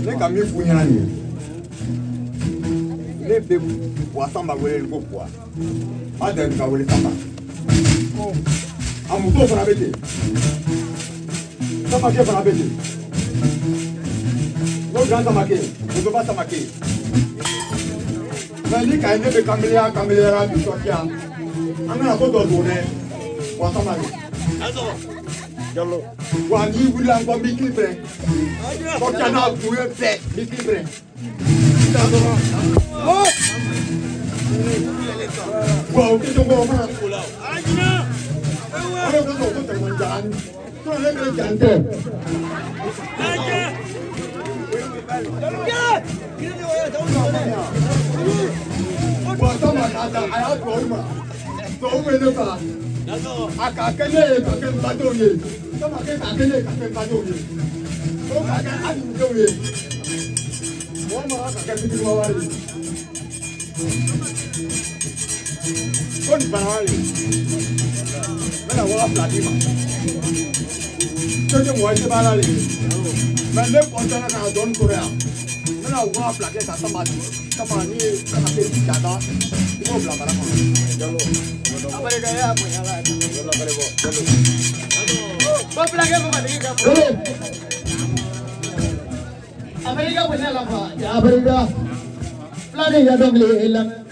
Ne ka min f'u ɲɛna nin ye, ne bɛ Buwa Sanba wele ko Buwa, a deli ka wele Sanba. A muso fana bɛ ten, Samakɛ fana bɛ ten. N'o grand Samakɛ, musoba Samakɛ. Mais ni k'a ye ne bɛ kanbeleya kanbeleyara nisɔndiya an kana ko dɔ don dɛ wa Samake. Jalo. Wa n'i wulila n kɔ n b'i kili pɛrɛn. Kɔca n'a bonya bɛɛ n b'i kili pɛrɛn. Wa o kɛ cogo o fana. O de kosɔn ko tɛgɛ jani. Sinon ne kɛlen jan tɛ. Wa Sama k'a ta a y'a duwawu ma. Duwawu bɛ ne fa. A k'a kɛ ne ye k'a kɛ n badenw ye. Sama kɛ k'a kɛ ne ye k'a kɛ n badenw ye. O k'a kɛ hali n denw ye. Mɔgɔ ma kan ka kɛ fitiriwale ye. Ko nin bana ye. N bɛna 2000 d'i ma. Soki mɔgɔ i b'a la de. Mais ne kɔntana ka na dɔɔnin sɔrɔ yan. N bɛna 2000 kɛ ka Sama di. Sama ni ye Sama kɛ jada i b'o bila bara kɔnɔ. Jalo. Abarika ya bonya la. Ba bila kɛ mɔgɔ tigi ka fɔ. Abarika bonya la fa. Abarika. Fulani ya dɔnkili lamɛn.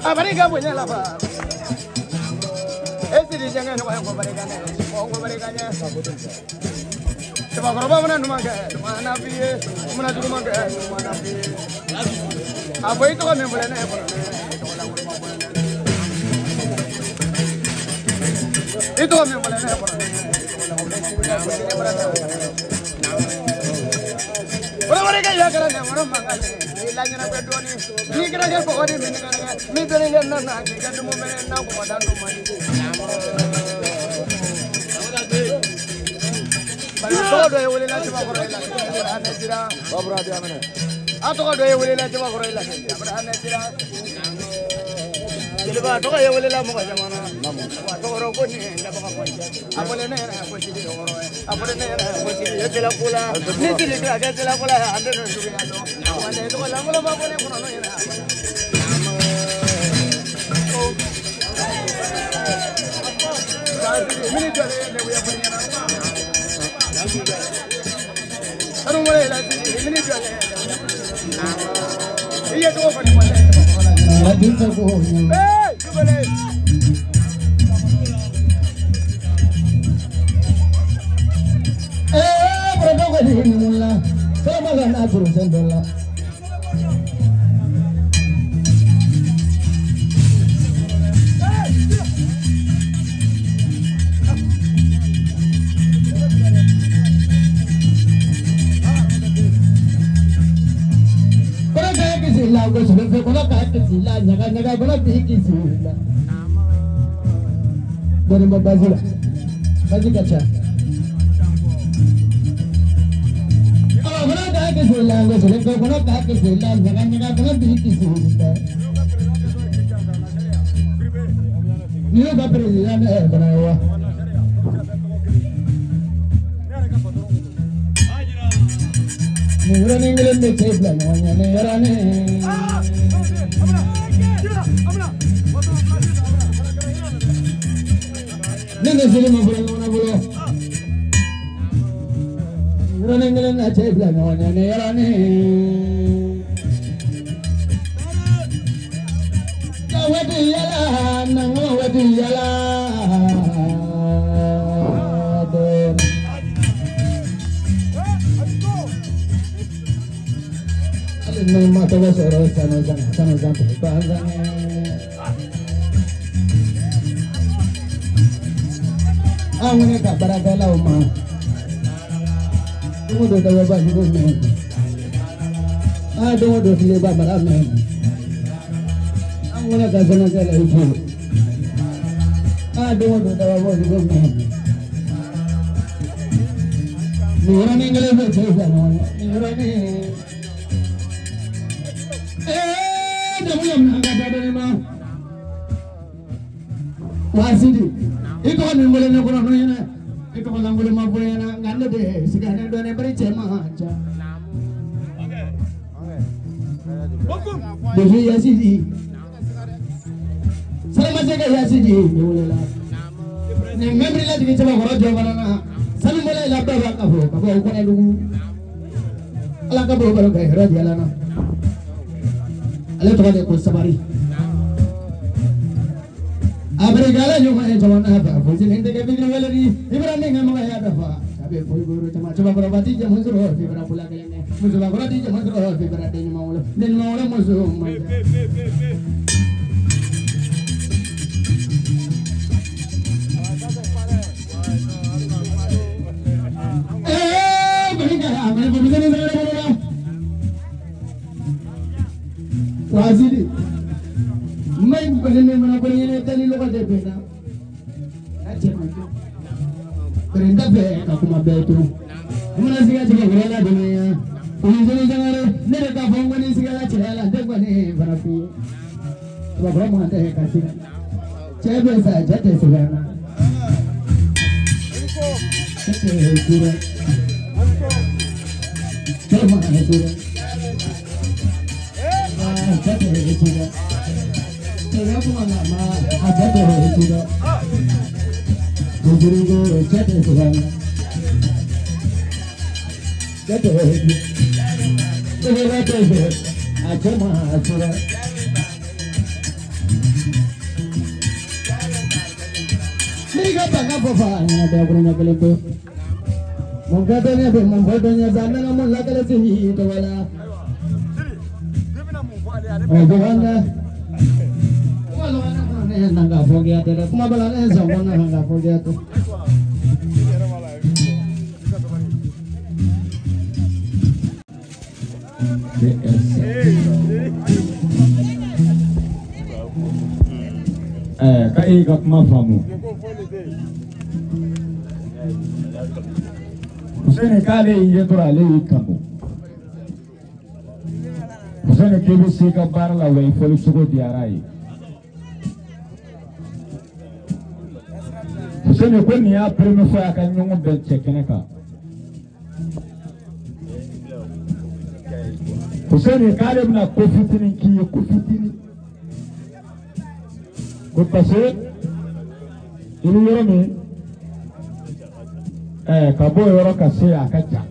Abarika bonya la fa. Esiri janga ne ko barika ne ko barika ne. Cɛbakɔrɔba mana ɲuman kɛ ɲuman na f'i ye, mana juguman kɛ ɲuman na f'i ye. A fɔ i tɔgɔ min filɛ ne kɔnɔ ne tɔgɔ la woloma bɔ ne. I tɔgɔ min filɛ ne kɔnɔ ne tɔgɔ la woloma bɔ ne. Wala kɛ ya kɛra ne kɔnɔ mankan ye. N'i laɲɛnafɛ dɔɔnin n'i kɛra kɛ kɔgɔ ni min kɛra min dɔnni kɛ na na k'i ka dumuni mɛnɛ na kɔgɔ da dun man di. Tɔgɔ dɔ ye welela cɛbakɔrɔ ye la Abraham Sira. A tɔgɔ dɔ ye welela cɛbakɔrɔ ye la Abraham Sira. Jeliba tɔgɔ ye welela mɔgɔ caman na. Wa tɔgɔ ko nin dabaga ko a fɔlen ne yɛrɛ ko sidi dɔgɔrɔ ye. A fɔlen ne yɛrɛ ko sidi ye tela ko la. Ni sidi kɛra kɛ tela ko la an bɛ n'o juguya dɔn. Wa ne tɔgɔ lankolon ma bɔ ne kɔnɔ n'o yɛrɛ. Mini jɔlen ye ne wuya fɔ ɲɛna. la gosi fɛ kɔnɔ k'a kisi la ɲaga ɲaga kɔnɔ b'i kisi la. Dɔɔnin bɔ baasi la baasi ka ca. Kɔnɔ k'a kisi la gosi fɛ kɔnɔ k'a kisi la ɲaga ɲaga kɔnɔ b'i kisi la. Ni y'o ka perezida ne yɛrɛ fana ye wa. Nin yɔrɔnin kelen bɛ cɛ bila ɲɔgɔn ɲɛ nin yɔrɔnin. Ne ni seli ma fɔlɔ ɲɔgɔn na fɔlɔ. Nin yɔrɔnin kelen na cɛ bila ɲɔgɔn ɲɛ nin yɔrɔnin. Ka waati yala na n ka waati yala dɔɔnin. Ne ma tɔgɔ sɔrɔ sanu sanu sanu sanu banzan. Anw ne ka baarakɛlaw ma don o don dɔ bɛ bajugu mɛn a don o don tile ba mara mɛn anw ne ka sɛnɛkɛlaw fo a don o don dɔ bɛ bajugu mɛn nin yɔrɔnin kelen bɛ cɛ bila ɲɔgɔn na nin yɔrɔnin. Wasidi, i tɔgɔ min wele ne kɔnɔ n'o ɲɛna i tɔgɔ lankolon ma fɔ ɲɛna nka ne de siganen dɔɔnin bari cɛ ma ca. Bozo Yasidi, Salamasɛkɛ Yasidi ne welela. Nin mɛnbiri lajigin cɛbakɔrɔ jɔ fana na sanu bɔla i la bɛɛ b'a ka fɔ ka bɔ Kɔnɛdugu. Ala ka bɔ balo ka hɛrɛ di Ala na. Ale tɔgɔ de ko sabari. Abirikala ɲuman ye jamana fɛ fosi ni tɛgɛ fitiri wele di Ibra ni ŋa mɔgɔ y'a dafa. A bɛ foyi bolo caman cɛbakɔrɔba ti jɛ muso rɔ fibra fula kelen kɛ musobakɔrɔ ti jɛ muso rɔ fibra den ɲuman wolo den ɲuman wolo muso man ca. Ee kɔni ka a kɔni fo misɛnnin sɛgɛrɛ bolo la. Wasidi. Mai bani min mana kɔni ɲɛnɛ tali lɔgɔ tɛ bɛn na. A cɛ man ɲi. Bari n t'a fɛ ka kuma bɛɛ to. N mana siga tigɛ wɛrɛ la dɔɔnin ya. Omisɛnnin sangare ne de k'a fɔ n kɔni sigala cɛya la n tɛ kɔni fana f'i ye. Tubabukɔrɔ man tɛ ka siga. Cɛ bɛ sa cɛ tɛ siga na. Cɛ tɛ siga. Cɛ man siga. Cɛ tɛ siga. Cɛ kuma na ma a cɛ tɛ siga. Kojugu cɛ tɛ siga na. Cɛ tɛ siga. Cɛ tɛ siga. A cɛ ma siga. N'i ka banga fɔ fa ɲɛna bɛɛ kuru ɲɛ kelen pe. Mun ka dɔn ɲɛ bɛ mun fɔ dɔn ɲɛ sa n ka mun lakale si tɔgɔ la. Ɔ jɔn ne nanga fɔ kɛ tɛ dɛ kuma bala ne sɔn ko nanga fɔ kɛ tɛ. Ka e ka kuma faamu. Fuseni k'ale y'i ye dɔrɔn ale y'i kanu. Fuseni k'i bɛ se i ka baara la wa i fɔli cogo diyara ye. Fuseni ko nin y'a premier fois a ka ɲɔgɔn bɛn cɛ kɛnɛ kan. Fuseni k'ale bɛna ko fitinin k'i ye ko fitinin. Ko parce que i bɛ yɔrɔ min ka bɔ o yɔrɔ ka se a ka jan.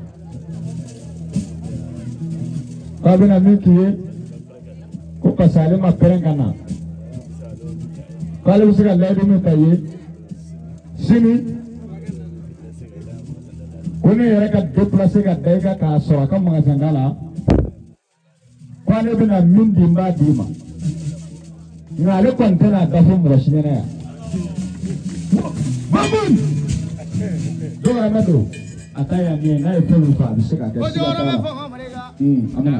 K'a bɛna min k'i ye ko parce que ale ma pɛrɛn ka na. K'ale bɛ se ka layidu min ta i ye sini ko ne yɛrɛ ka déplacer ka da i kan k'a sɔrɔ a ka magasin da la k'ale bɛna min di n b'a d'i ma. Nka ale kɔni tɛna da fɔ mɔgɔ si ɲɛna yan. Mamun! Dɔw yɛrɛ bɛ don a ta yan min ye n'a ye fɛn min fɔ a bɛ se k'a kɛ siga t'a la. An bɛna.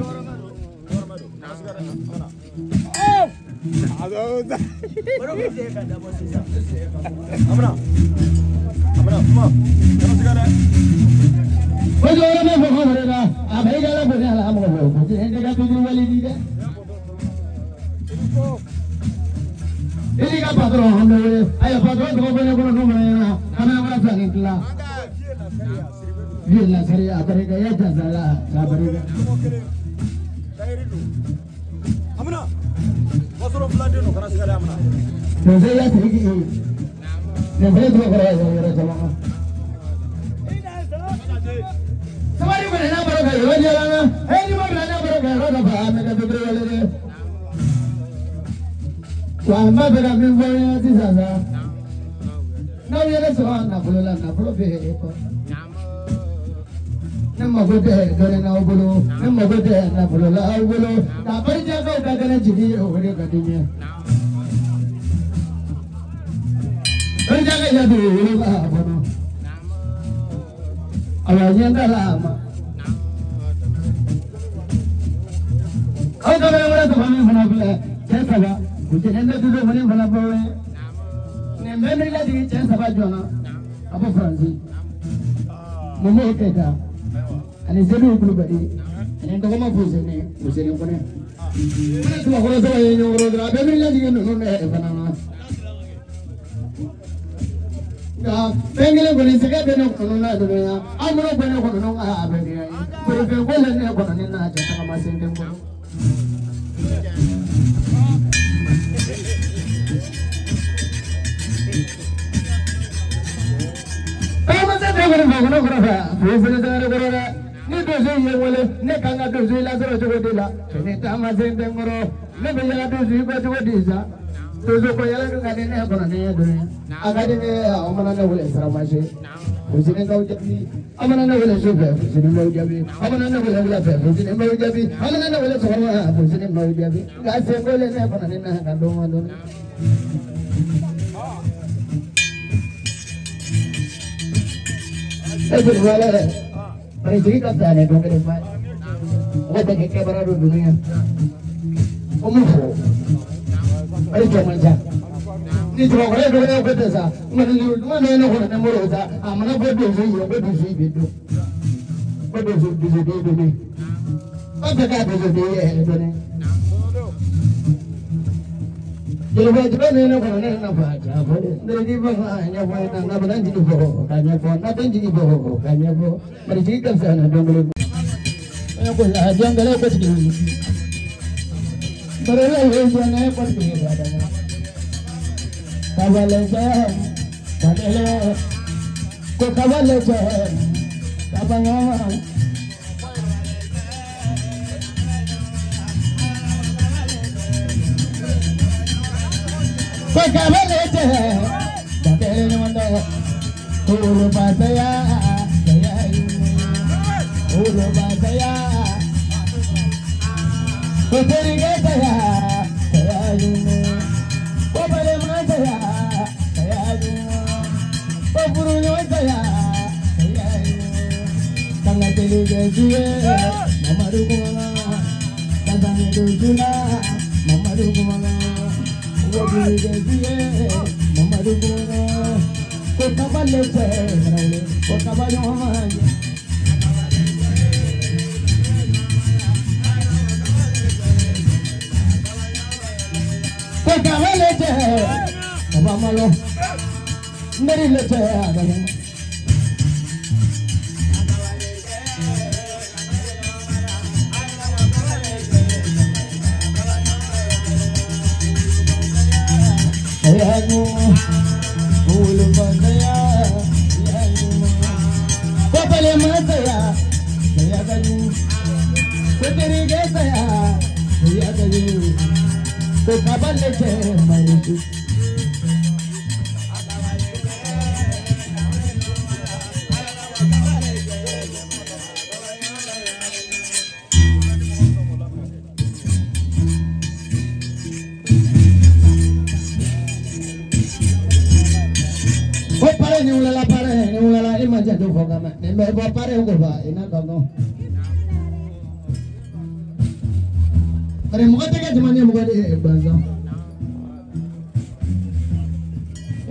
Bari mɔgɔ tɛ kɛ jama ɲɛmɔgɔ de ye gansan.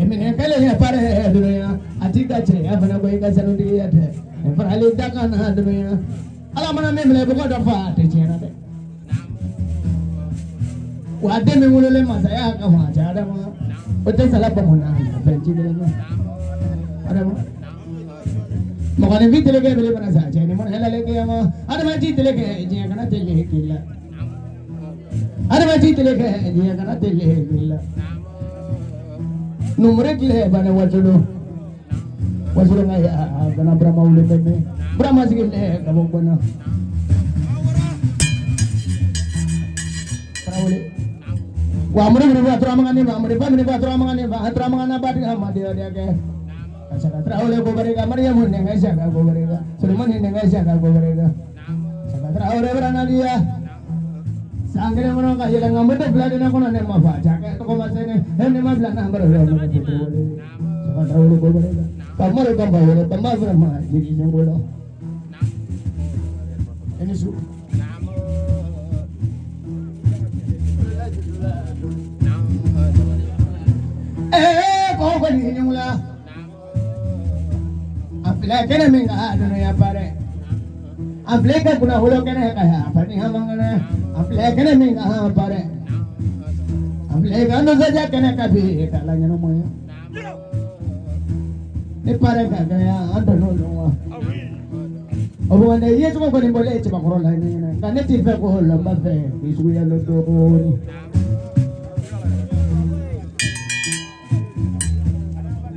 Minɛ kɛlen ya pare dunuya a t'i ka cɛya fana ko i ka sanutigiya tɛ farali da kan na dunuya ala mana min minɛ i bɛ ko dɔ fɔ a tɛ tiɲɛ na dɛ wa den min wololen masaya kama a cɛ adama o tɛ sala bɔnbɔn na fɛn ci kelen na adama mɔgɔninfin tereke bele mana sa cɛ ni mana hɛlɛlen kiyama adama ti tereke diɲɛ kana tele k'i la adama ti tereke diɲɛ kana tele k'i la. Numere kile bana wajulu wajulu ngai bana Brahma ule meme Brahma sigile kabo bana Prawule wa amre bini ba tura mangani ba amre ba bini ba tura mangani ba tura mangana ba dia ma dia dia ke saka Prawule ko barega Maryam ne ngai saka ko barega Sulaiman ne ngai saka ko barega saka Prawule berana dia sangre mono ka yela ngambe to bla dina kono ne ma fa jake to ko masene ne ma bla na ambaro lo ma to wole saka Prawule ko barega kamaro kamba wole tamba ma jigi sengolo eni su ko ko ni nyula afila kene minga dunia pare afila ka kuna hulo kene ka afani hamangana afila kene minga pare afila ka no saja kene ka bi kala nyano moya ne pare ka gaya ando no no obo wande yesu ko ni bole che bakoro la ni na ne ti fe ko lo ba fe isu ya lo do ni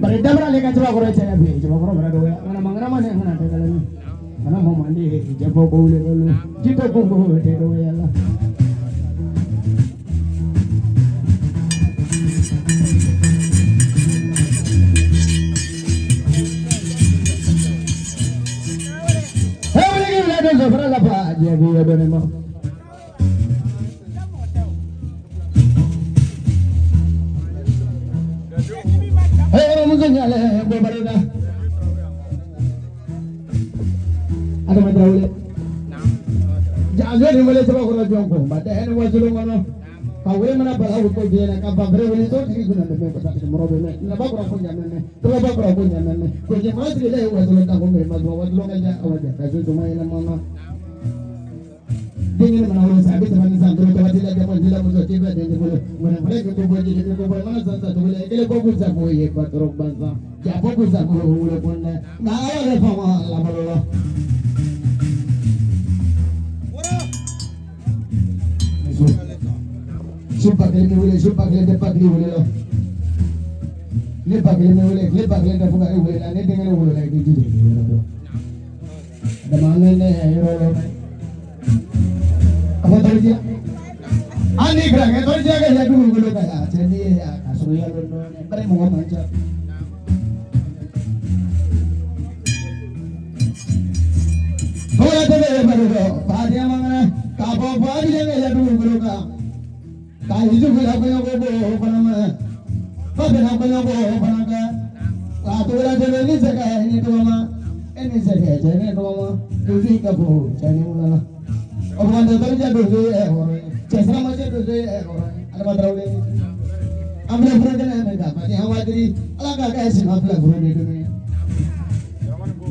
bari dabra le ka coba koro caya bi coba koro bara doya mana mangana mana mana te kala ni mana mo mandi jabo ko le lo jito ko ko te doya la he wala ki la do bara la pa je bi do ne ma Adama Traoré jazo ni wale coba koro jongko bade en wajulu ngono ka wele mana bala ko diena ka ba bre wele to tigi guna me ko ta mo robe me na ba ko ko nyame me to ba ko ko nyame me ko je ma tigi le wajulu ta ko me ma wajulu ka ja awaja ka zo ma ina mama dingin mana wala sabi ta man san to ta tila ja ko dila mo so ti ba de ko ngona bare ko ko je ko ko mana san sa to le kele ko ku sa ko ye ba to ba sa ja ko ku sa ko wala ko na na ala fa ma la ba la Supa kele mi wele supa kele de pakli wele lo ne pakli mi wele ne pakli de fuka wele la ne dengene wele la ki jide wele do da mane ne yoro lo apa torjia ani kra ke torjia ke ya du wele ka cheni ka suya lo no ne pare mo mancha hola te be bare do fadia mangana ka bo fadia ke ya du wele ka ka hijo ko ko ko ko na ma ka be na ko ko na ka ka to la te ni se ka ni to ma ni se ka je ni to ma tu si ka bo cha ni mo la o ko de to ja do se e ho che sa ma che do se e ho ala ma traule amre furo de na me ka pa ni hawa diri ala ka ka si ma fla furo de do ni Ramon ko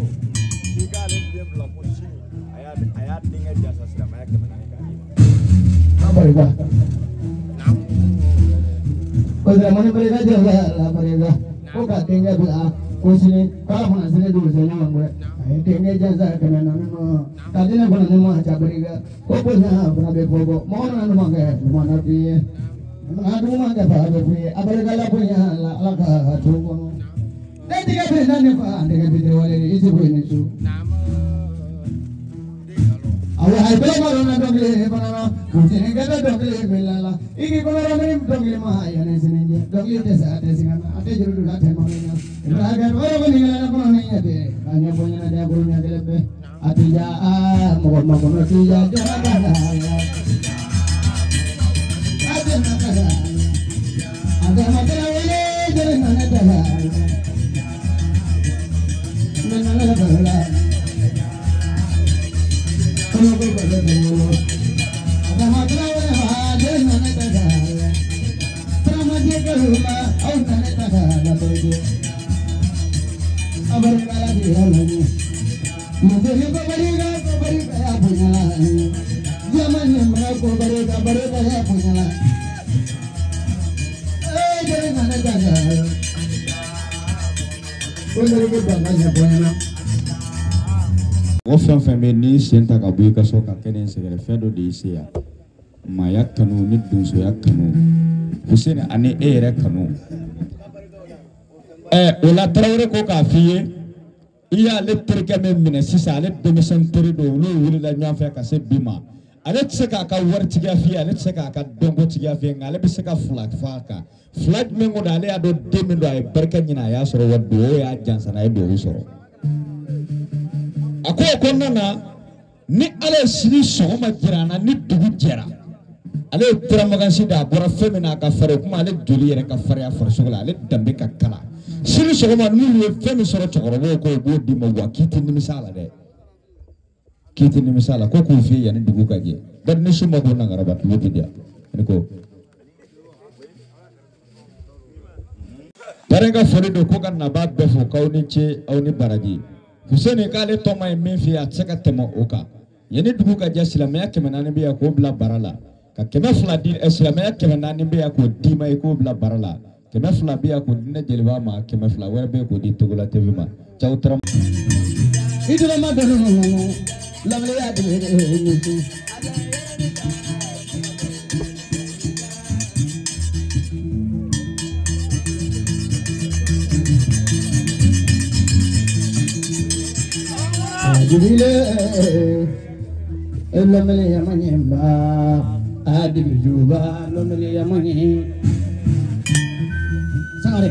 ki ka le dem la ko sini aya aya dinga jasa sila ma ya ke mana ka ni ma ba ko mone barega jala la barega ko ka tenga bila ko sini ka fana sini do se na ngwe ai tenga jasa kana na no ka dina fana ne ma cha barega ko ko na fana be ko ko mo na no ma ke mo na pi na du ma ke fa be pi abarega la ko ya la la ka tu ko no ne diga be na ne fa ne ke bi wale isi ko ni su awa hai bele maro na dogle banana kuchine ga dogle milala iki kono ramani dogle ma ya ne sine dogle te sa te singana ate juru la te mamina raga oro ko ni la kono ni ate anya bonya na dia bonya gelebe ate ja a mo ma kono ti ja ja ga na ate na ka ate ma te wele jere na na ta na na na la la kaluma aw na ne ta la dojo abarika la di alani mujhe ko barika ko barika ya punyala jaman ma ko barika barika ya punyala eh jere na ne ta ko ne ko ba na punyala. Mɔgɔ fɛn fɛn bɛ n'i sen ta ka bɔ i ka so ka kɛnɛ in sɛgɛrɛ fɛn dɔ de y'i se yan maaya kanu ni donsoya kanu Fuseni ani e yɛrɛ kanu o la Tarawele ko k'a f'i ye i y'ale terikɛ min minɛ sisan ale denmisɛn teri don olu wulila ɲɔgɔn fɛ ka se bi ma ale tɛ se k'a ka waritigiya f'i ye ale tɛ se k'a ka dɔnkotigiya f'i ye nka ale bɛ se ka fila f'a kan fila jumɛn ko don ale y'a dɔn den min don a ye barika ɲini a y'a sɔrɔ wa duwawu y'a jansa a ye duwawu sɔrɔ. A ko o kɔnɔna na ni ala ye sini sɔgɔma jira an na ni dugu jɛra ale ye turamagansi da a bɔra fɛn min na a ka farin o kuma ale joli yɛrɛ ka farinya farisogo la ale danbe ka kala sini sɔgɔma n'u ye fɛn min sɔrɔ cɛkɔrɔbaw ko u b'o d'i ma wa k'i tɛ nimisa a la dɛ k'i tɛ nimisa a la ko k'o f'i ye yanni dugu ka jɛ bari ni su ma ko nangaraba tulo tɛ diya ne ko baara ka foli don ko ka nabaa bɛɛ fo k'aw ni ce aw ni baraji. Fuseni k'ale tɔma ye min f'i ye a tɛ se ka tɛmɛ o kan yanni dugu ka jɛ silamɛya 400 bɛ yan k'o bila bara la ka 200 di silamɛya 400 bɛ yan k'o d'i ma i k'o bila bara la 200 bɛ yan k'o di ne jeliba ma 200 wɛrɛ bɛ yen k'o di Togola TV ma caw tara. I donna ma dɔn lamɛnni y'a dɛmɛ. Jibile lomele yamanyemba adibijuba lomele yamanye sangare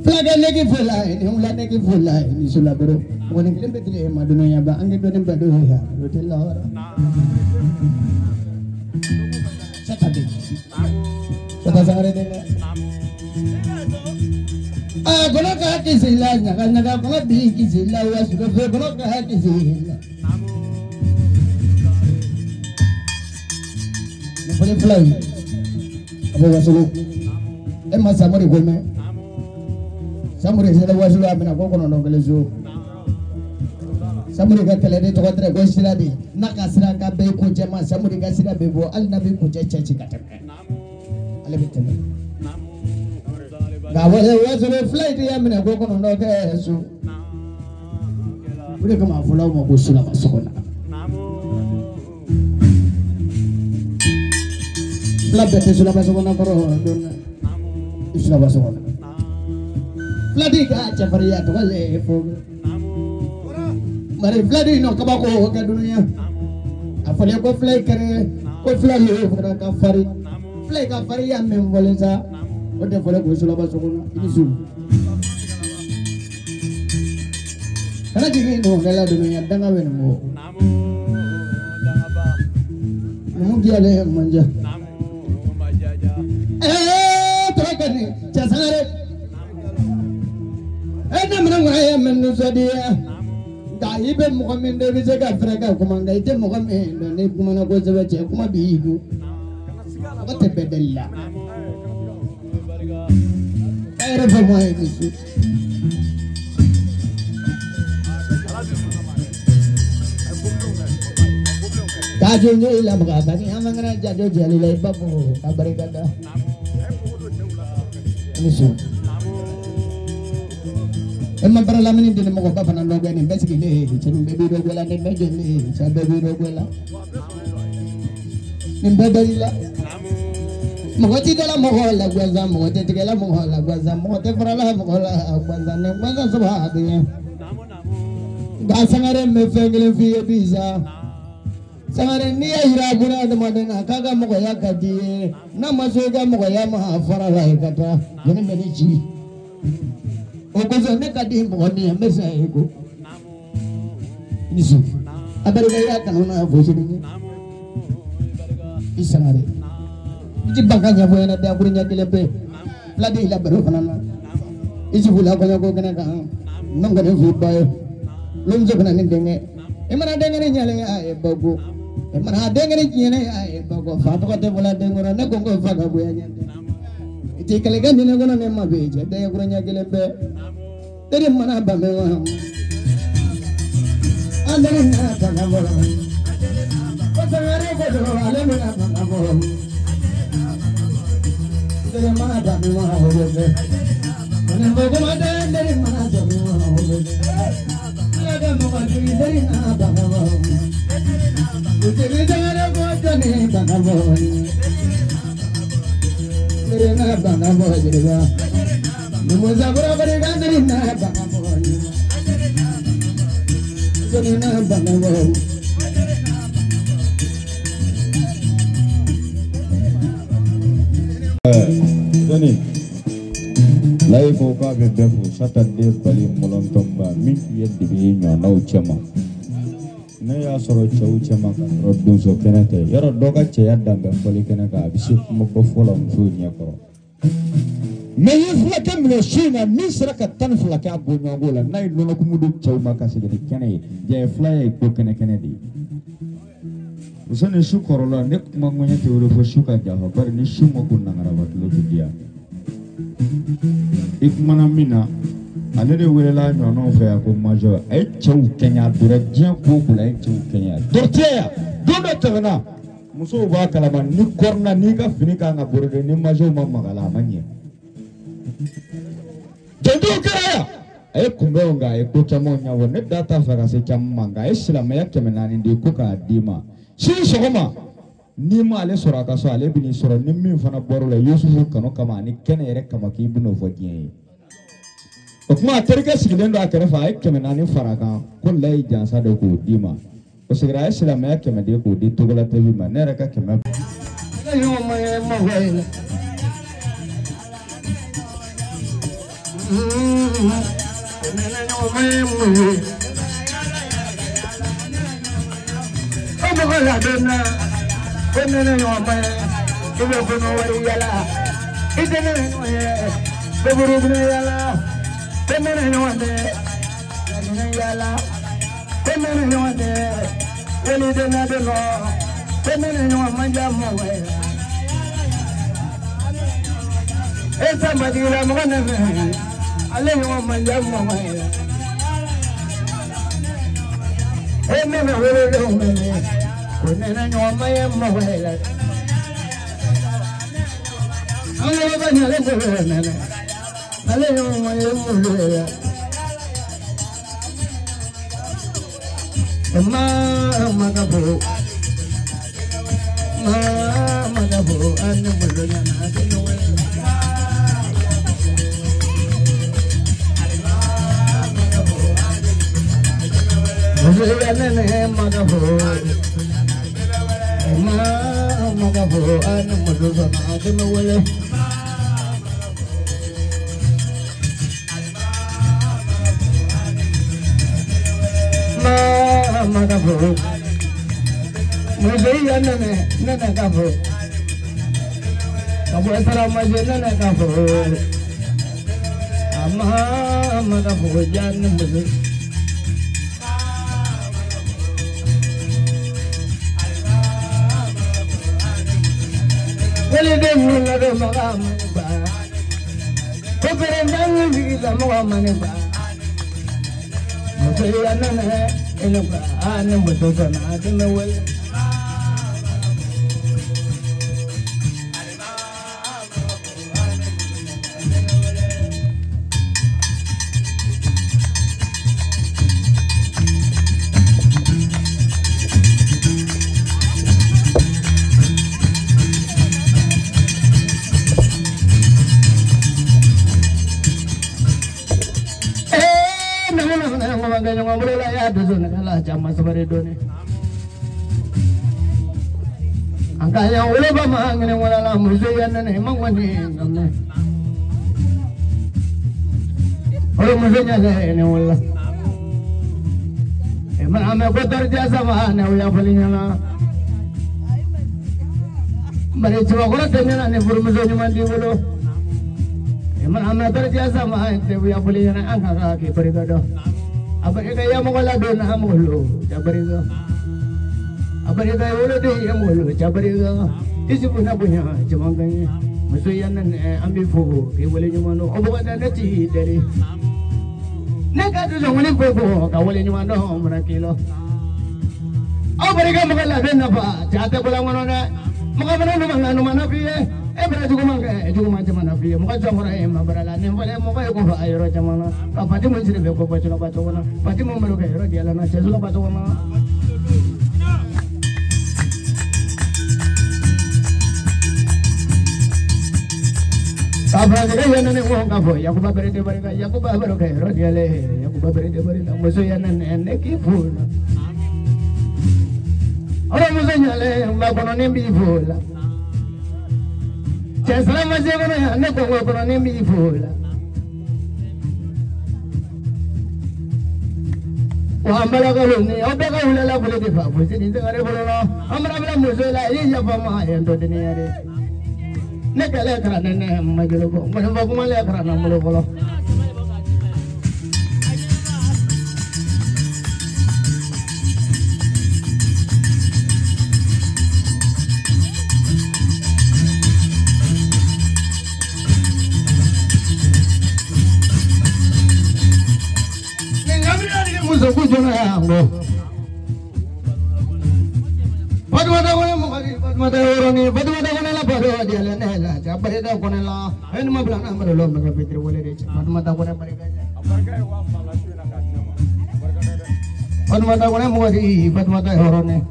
flaga negi fula ni ula negi fula ni sulabro woni kilembe tile maduno yaba ange do nemba do ya rotella hora sakade sata sangare denga ah kono ka kisila nyaga nyaga kono bi kisila wa suga fe kono ka kisila ne fole fly abo wasulu e ma samori gome samori sele wasulu amina ko kono no gelezo samori ka kele de to tre ko sira de na ka sira ka be ko jema samori ka sira be bo al nabi ko cece ci ka teme ale be teme ga wasulu flight ya mina ko kono no ke su ure kama fula ma ko sula ma sokona fula bete sula ma sokona koro don sula ma sokona fula di ka chafariya to le fo mare fula di no kabako ka dunya afale ko fula kare ko fula le fo ka fari fula ka fari ya men volenza o de fole ko sula ba sokona ini su kana jigi no ngala dunya danga wen mo mu giale manja eh tokani chasare eh namna ngaya men sadia da ibe mo min de bise ka freka kuma ngai te mo min do ne kuma na ko sebe che kuma bi du ko te bedella ere fo mo ni su Kajo ni la mga bani amang na jajo jali lai babu kabari kada. Ini su. Emang para lamini di mo ko pa nan logo ni besi ni chenu bebi rogo la ni meje ni cha bebi rogo la. Ni bedeli la. Mo ti dala mo la gwaza mo te tigela mo la gwaza mo te para la mo la gwaza ne gwaza sabha de. Ga sangare me fengele fi biza. Sangare ni ya hira buna da madana kaga mo ya kadi na maso ga mo ya ma fara la kata ni me ni ji o ko so ne kadi mo ni me sa ko ni su abare ga ya kanuna fo shi ni isangare iji banga nya fo na da kuri nya kilepe la de la baro fana na iji bula ko nya ko kana ka non ga ne fu bayo lon zo kana ni denge e mana denge ni nyale ya e bago e mana denge ni nyale ya e bago fa to ko te bola dengora ne ko ko fa ga boya nyande Ti kɛlɛkɛ minɛ kɔnɔ ne ma bɛ cɛ bɛɛ ye kuruɲɛ kelen bɛɛ. Teri mana ban bɛ wa. An teri mana ban ka bɔ. Ko sangare ko dɔrɔn ale bɛna ban ka bɔ. Teri mana ban bɛ wa o bɛ bɛn. Ne ko kuma tɛ teri mana ban bɛ wa o bɛ bɛn. Ala ka mɔgɔ jigi teri mana ban ka bɔ. Teri sangare ko jɔnni ban ka bɔ. Teri na ban ka bɔ jeliba. Musa kura barika teri na ban ka bɔ. Teri na ban ka bɔ. Sani layi ko k'a bɛ bɛɛ fo Satade Bali Mɔlɔntɔnba min tun ye dibi ye ɲɔgɔnnaw cɛma ne y'a sɔrɔ cɛw cɛma ka sɔrɔ donso kɛnɛ tɛ yɔrɔ dɔ ka cɛya dan bɛ fɔli kɛnɛ kan a bɛ se kuma bɔ fɔ la musow ɲɛkɔrɔ mɛ n ye fulakɛ minɛ su in na min sera ka 12 kɛ a bɔɲɔgɔnko la n'a ye nɔnɔkumu di cɛw ma ka segin ni kɛnɛ ye ja ye fila ye ko kɛnɛ kɛnɛ de ye. Muso ni su kɔrɔla ne kuma ŋɔɲɛ tɛ wele fo su ka jafa bari ni su ma ko nangaraba tulo tɛ diya. I kumana min na ale de welela ɲɔgɔnnaw fɛ yan ko major a ye cɛw kɛɲɛ a donna diɲɛ ko o ko la a ye cɛw kɛɲɛ dɔrɔtɛya don dɔ tɛmɛna musow b'a kalama ni kɔrɔna n'i ka fini kan ka borode ni major ma maga la a ma ɲɛ. Jantow kɛra yan a ye kunbɛnw kɛ a ye ko camanw ɲɛfɔ ne da t'a fɛ ka se caman ma nka a ye silamɛya 400 di ko k'a d'i ma. Sini sɔgɔma n'i ma ale sɔrɔ a ka so ale bɛn'i sɔrɔ ni min fana bɔr'o la Yusufu kanu kama ani kɛnɛ yɛrɛ kama k'i bɛn'o fɔ diɲɛ ye. O tuma a terikɛ sigilen don a kɛrɛfɛ a ye 400 fara a kan ko layi jansa de k'o d'i ma o seginna a ye silamɛya 100 di k'o di Togola TV ma ne yɛrɛ ka 100. Isufu na bonya caman kan ye muso ya nɛnɛ an bɛ fo k'i wale ɲuman dɔn o bɔgɔ da ne t'i deli ne ka dusu wuli ko ka wale ɲuman dɔn mara k'i la aw barika mɔgɔ labɛn nafa cɛ tɛ bɔla kɔnɔ dɛ mɔgɔ fana ɲuman ka ɲuman na f'i ye e bɛna juguman kɛ juguman caman na f'i ye mɔgɔ jɔn ye ma bara la nin fɔlɔ mɔgɔ ye ko fɔ a yɔrɔ caman na ka Fatimu siri bɛ ko fɔ cɛlaba cogo na Fatimu bɛ kɛ yɔrɔ jɛla na cɛsulaba cogo na. Kafa ne ko ka fɔ Yakuba berete barika Yakuba baro kɛ yɔrɔ jɛlen Yakuba berete barika muso ya nɛnɛ ne k'i fo la. Ɔrɔ muso ɲalen ba kɔnɔ ne b'i fo la. Cɛ salama se kɔnɔ yan ne kɔngɔ kɔnɔ ne b'i fo la. Wa an balakaw ni aw bɛɛ ka wulila foli de fa fosi ni sangare bolo la an bara bila muso la i ye yafa ma ye n tɔ deni yɛrɛ. Ne kɛlɛ kɛra ne ne ma jolo bɔ nkɔni fɔ kuma lɛ kɛra n bolo fɔlɔ. Muso kujona yango Fatumata kone mugadi Fatumata yoroni Fatumata kone la baro diale ne la chabarida kone la en mabla na maro lo mega fitri wole de Fatumata kone barika Fatumata kone mugadi Fatumata yoroni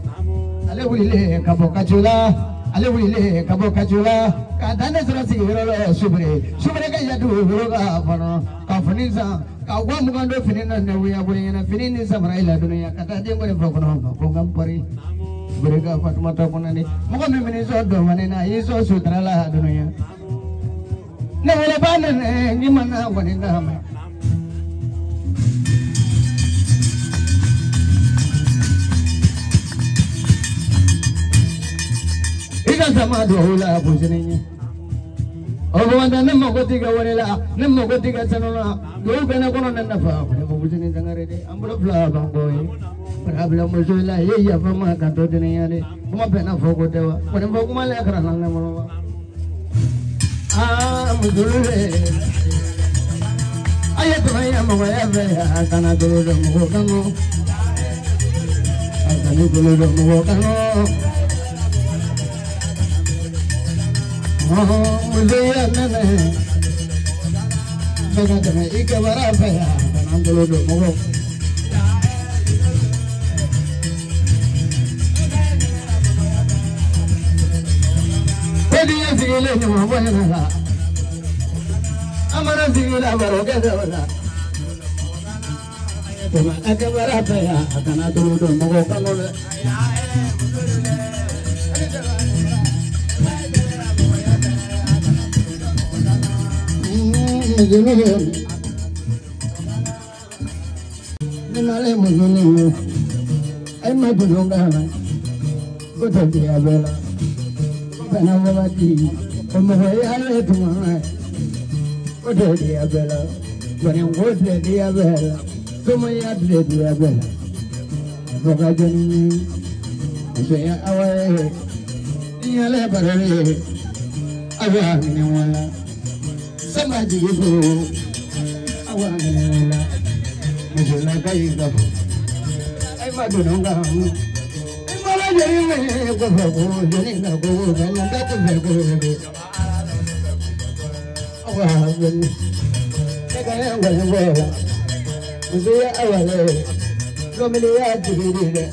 ale wile kabo kachula ale wile kabo kachula ka dane sura sigiro subre subre ka yadu roga fano ka funisa ka wa mugando fini na ne wiya buri na fini ni samara ila dunia ka taa den ko ne fo kono ko ngam pari burega Fatumata kone ni mugo mi mini so do mane na yi so sutra la dunia ne wala ba ne ni mana woni na ma ika sama do la busini o ne mago tiga wari la ne mago tiga sanu la dɔw bɛ ne kɔnɔ ne nafa ne ko busini sangare de an bolo fila b'an kɔ ye barabila muso la i ye yafa ma ka to deniya de kuma bɛɛ n'a fɔ ko tɛ wa kɔni fɔ kuma lɛ kalan na ne bolo wa aa musolu le a ye tuma ye mɔgɔya fɛ a kana bolo dɔn mɔgɔ kanu a kana bolo dɔn mɔgɔ kanu. Muso ya nɛnɛ bɛɛ ka tɛmɛ i kɛbara fɛ a kana bolo dɔn mɔgɔ. Kodiya sigilen ɲuman bɔ ɲɛna la a mana sigi la baro kɛ dɔ la tɛmɛ a kɛbara fɛ a kana bolo dɔn mɔgɔ kanu dɛ. Ni male ay ma dulunga ko to dia bela bana wati o mo ya le tuma ko to dia bela bana ko to dia bela tuma ya dia bela ko ga joni so ya awaye ni ale barale awa ni wala sama jigi awa ni wala muso la kai ga ay ma dulunga ay mala jeri me ko ko jeri na ko na na ko ko awa ni ka ya wa wa muso ya awa le lo me ya jigi de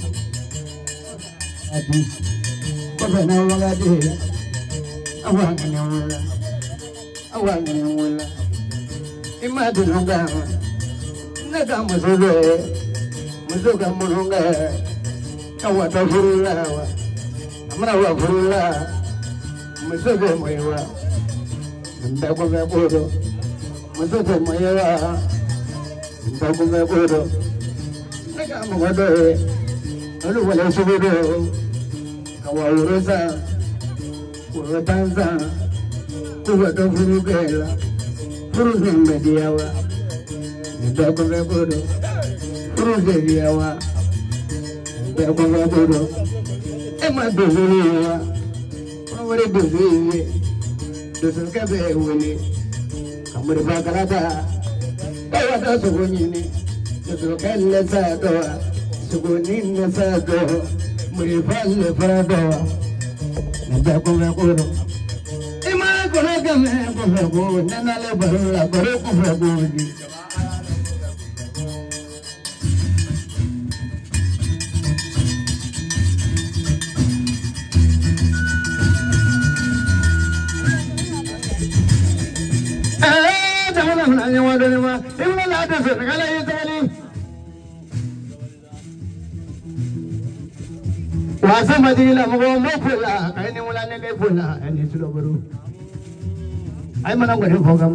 ati ko na wala de awa ni wala awa ni wala ima dulunga ne ka muso be muso ka mulunga awa ta furula wa amara wa furula muso be moyewa nda ko be ko do muso be moyewa nda ko be ko do ne ka mo do olu wala so do ka wa rosa wa tanza ko wa do furugela furu be diawa nda ko be ko do furu be diawa nda ko be ko do e ma do wa mori donso ye donsokɛ bɛ wele ka moriba kalata ka wasa sogo ɲini donsokɛ lɛsa dɔ sogo ni lɛsa dɔ moriba lɛfara dɔ nin bɛɛ kunfɛ ko don i ma kɔnɔ kɛmɛ kunfɛ ko ne nalen baro la baro kunfɛ ko di. Wasa madila mɔgɔ mo fola kai ni wala ne le fola ni tulo baro ai mana ngori fo kam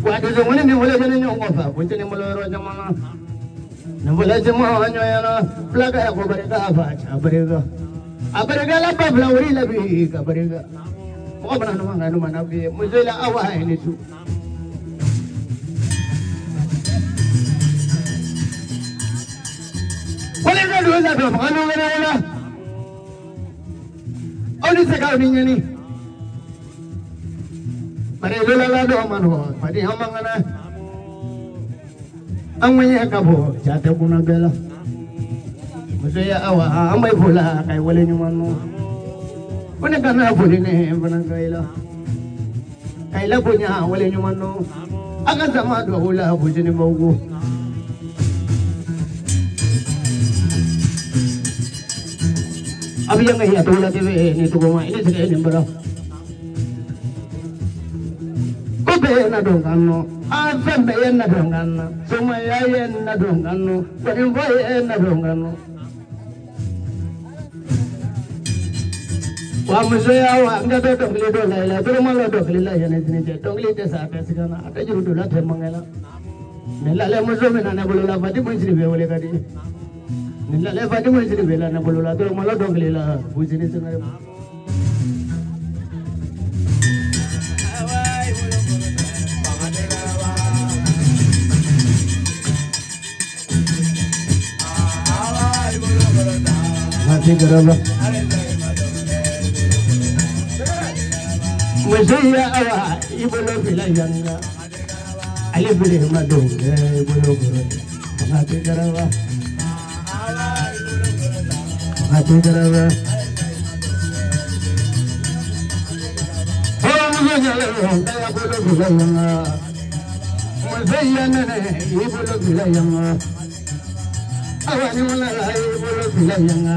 wa de zo ni wala ni nyongo fa ko ni mo ro jamana ni wala jamo anyo ya na plaga ko barika fa cha barika a barika la ba bla wuri la bi ka barika mo bana no manga no mana bi mo zela awa ni su wala ka do za do ma no wala wala oni se ka ni ni pare lo la do ma no padi ha mangana an wanye ka bo ja ta kuna bela muso ya awa an bai fola kai wale nyuman no wona kana foli ne bana kaila kaila bonya wale nyuman no aka sama do hula bujini mawgo अब यंग ही अतोला देवे ने तो गोमा इने से ने बरा ko be na donganno a fembe na donganno sumaya na donganno ko boy na donganno wa musoya wa nga do dongli do la la do ma la dongli la ya ne ne dongli te sa te sigana ate juru do la te mangela ne la le muso me na ne bolo la fati mo siri be wole kadi ne la le fati mo siri be la ne bolo la do ma la dongli la bujini singare. Musoya awa ibolo bila yanga ale bile madonge ibolo goro ngati garawa ngati garawa oh musoya yanga ibolo bila yanga musoya nene ibolo bila yanga awa ni wala ibolo bila yanga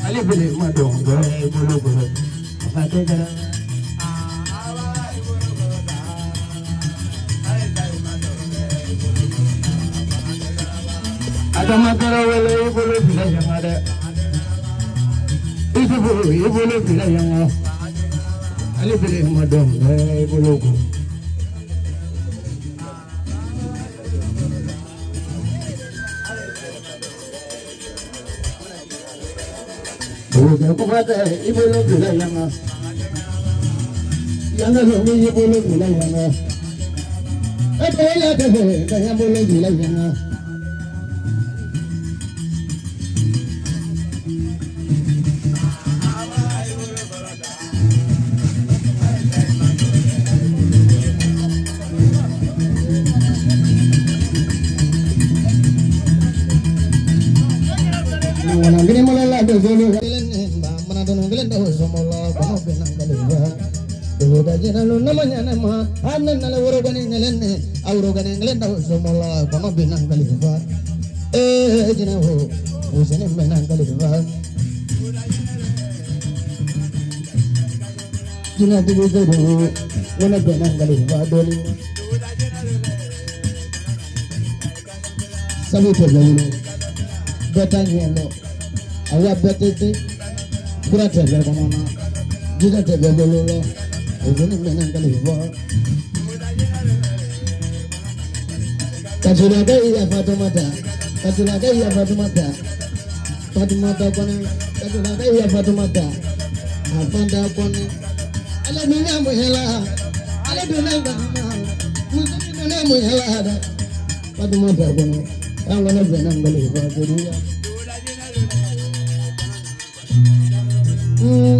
ale bile madonge ibolo goro ngati garawa. Adama tarawele ibolo bila yanga de isubu ibolo bila yanga ale bile madonge ibolo ko Oga ko fata ibolo bila yanga yanga lo ibolo bila yanga etola de ibolo bila yanga. Awa betete kura tebe komona jida tebe bololo ozoni mena ngale bo katula ga ya Fatumata katula ga ya Fatumata Fatumata kone katula ga ya Fatumata afanda kone ale mina muhela ale dona ga muzoni dona muhela da Fatumata kone angana bena ngale bo. Jinɛ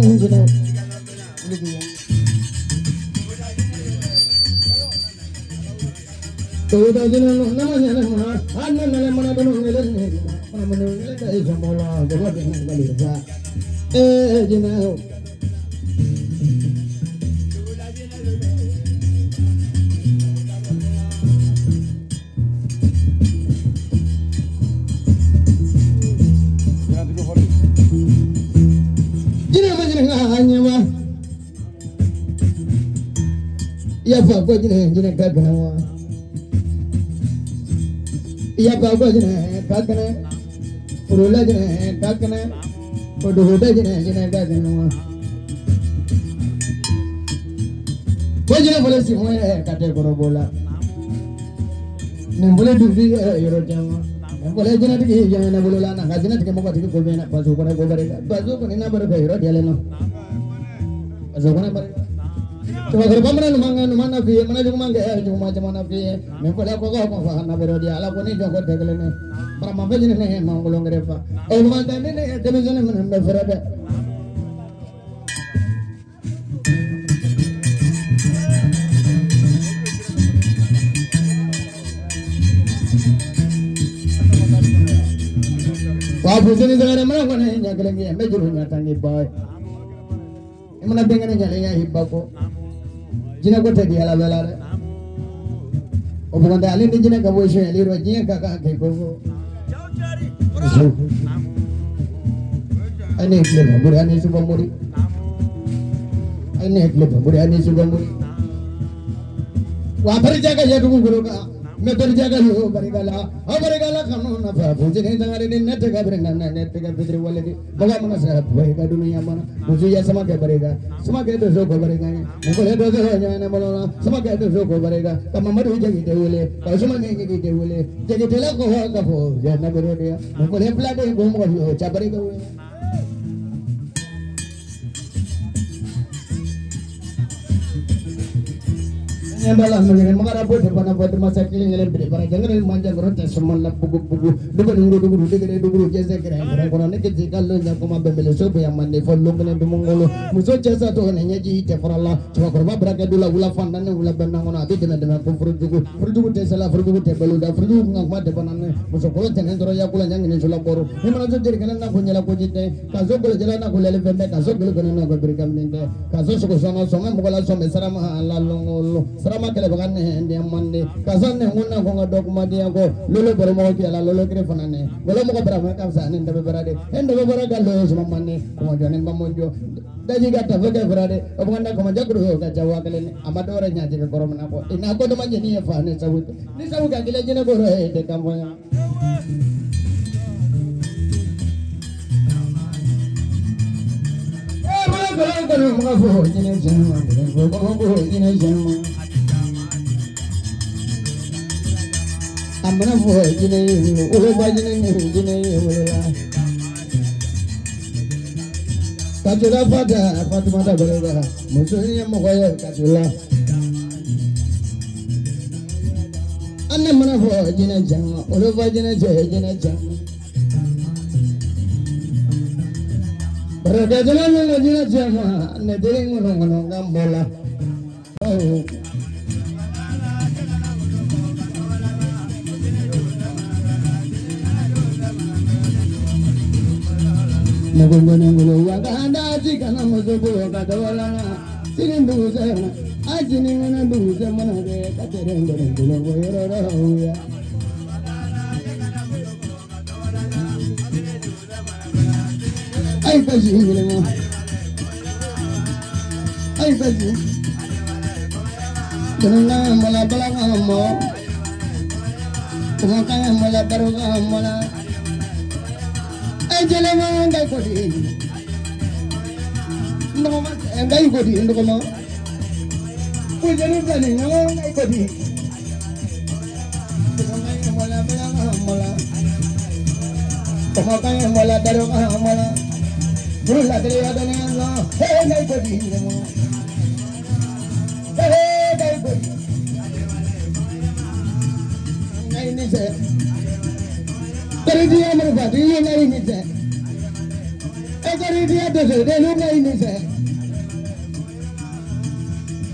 Kori dia doso de lu ngai ni se.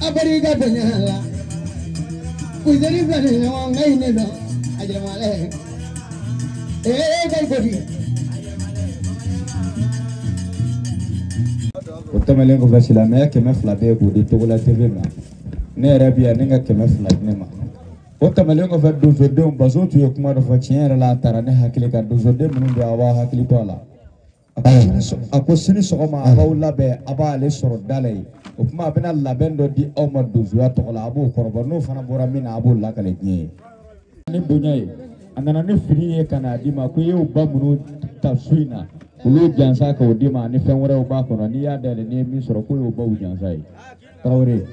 Abari ga bonya la. Kuzeri bani no ngai ni no. Ajamale. Eh kai kori. O tɛmɛnen kɔfɛ silamɛya 200 bɛ yen k'o di Togola TV ma. Ne yɛrɛ bi yan ne ka 200 di ne ma. O tɛmɛnen kɔfɛ donsodenw Bazo tun ye kuma dɔ fɔ tiɲɛ yɛrɛ la a taara ne hakili kan donsoden minnu bɛ yen a b'aw hakili to a la. A ko sini sɔgɔma a b'aw labɛn a b'ale sɔrɔ da la yen. O tuma a bɛna labɛn dɔ di aw ma donsoya tɔgɔ la a b'o kɔrɔbɔ n'o fana bɔra min na a b'o lakale diɲɛ ye. Ni bonya ye a nana ni fini ye ka n'a d'i ma ko i y'o ba minnu ta su in na olu jansa k'o d'i ma ani fɛn wɛrɛw b'a kɔnɔ n'i y'a dayɛlɛ n'i ye min sɔrɔ k'o y'o baw jansa ye. Tarawele.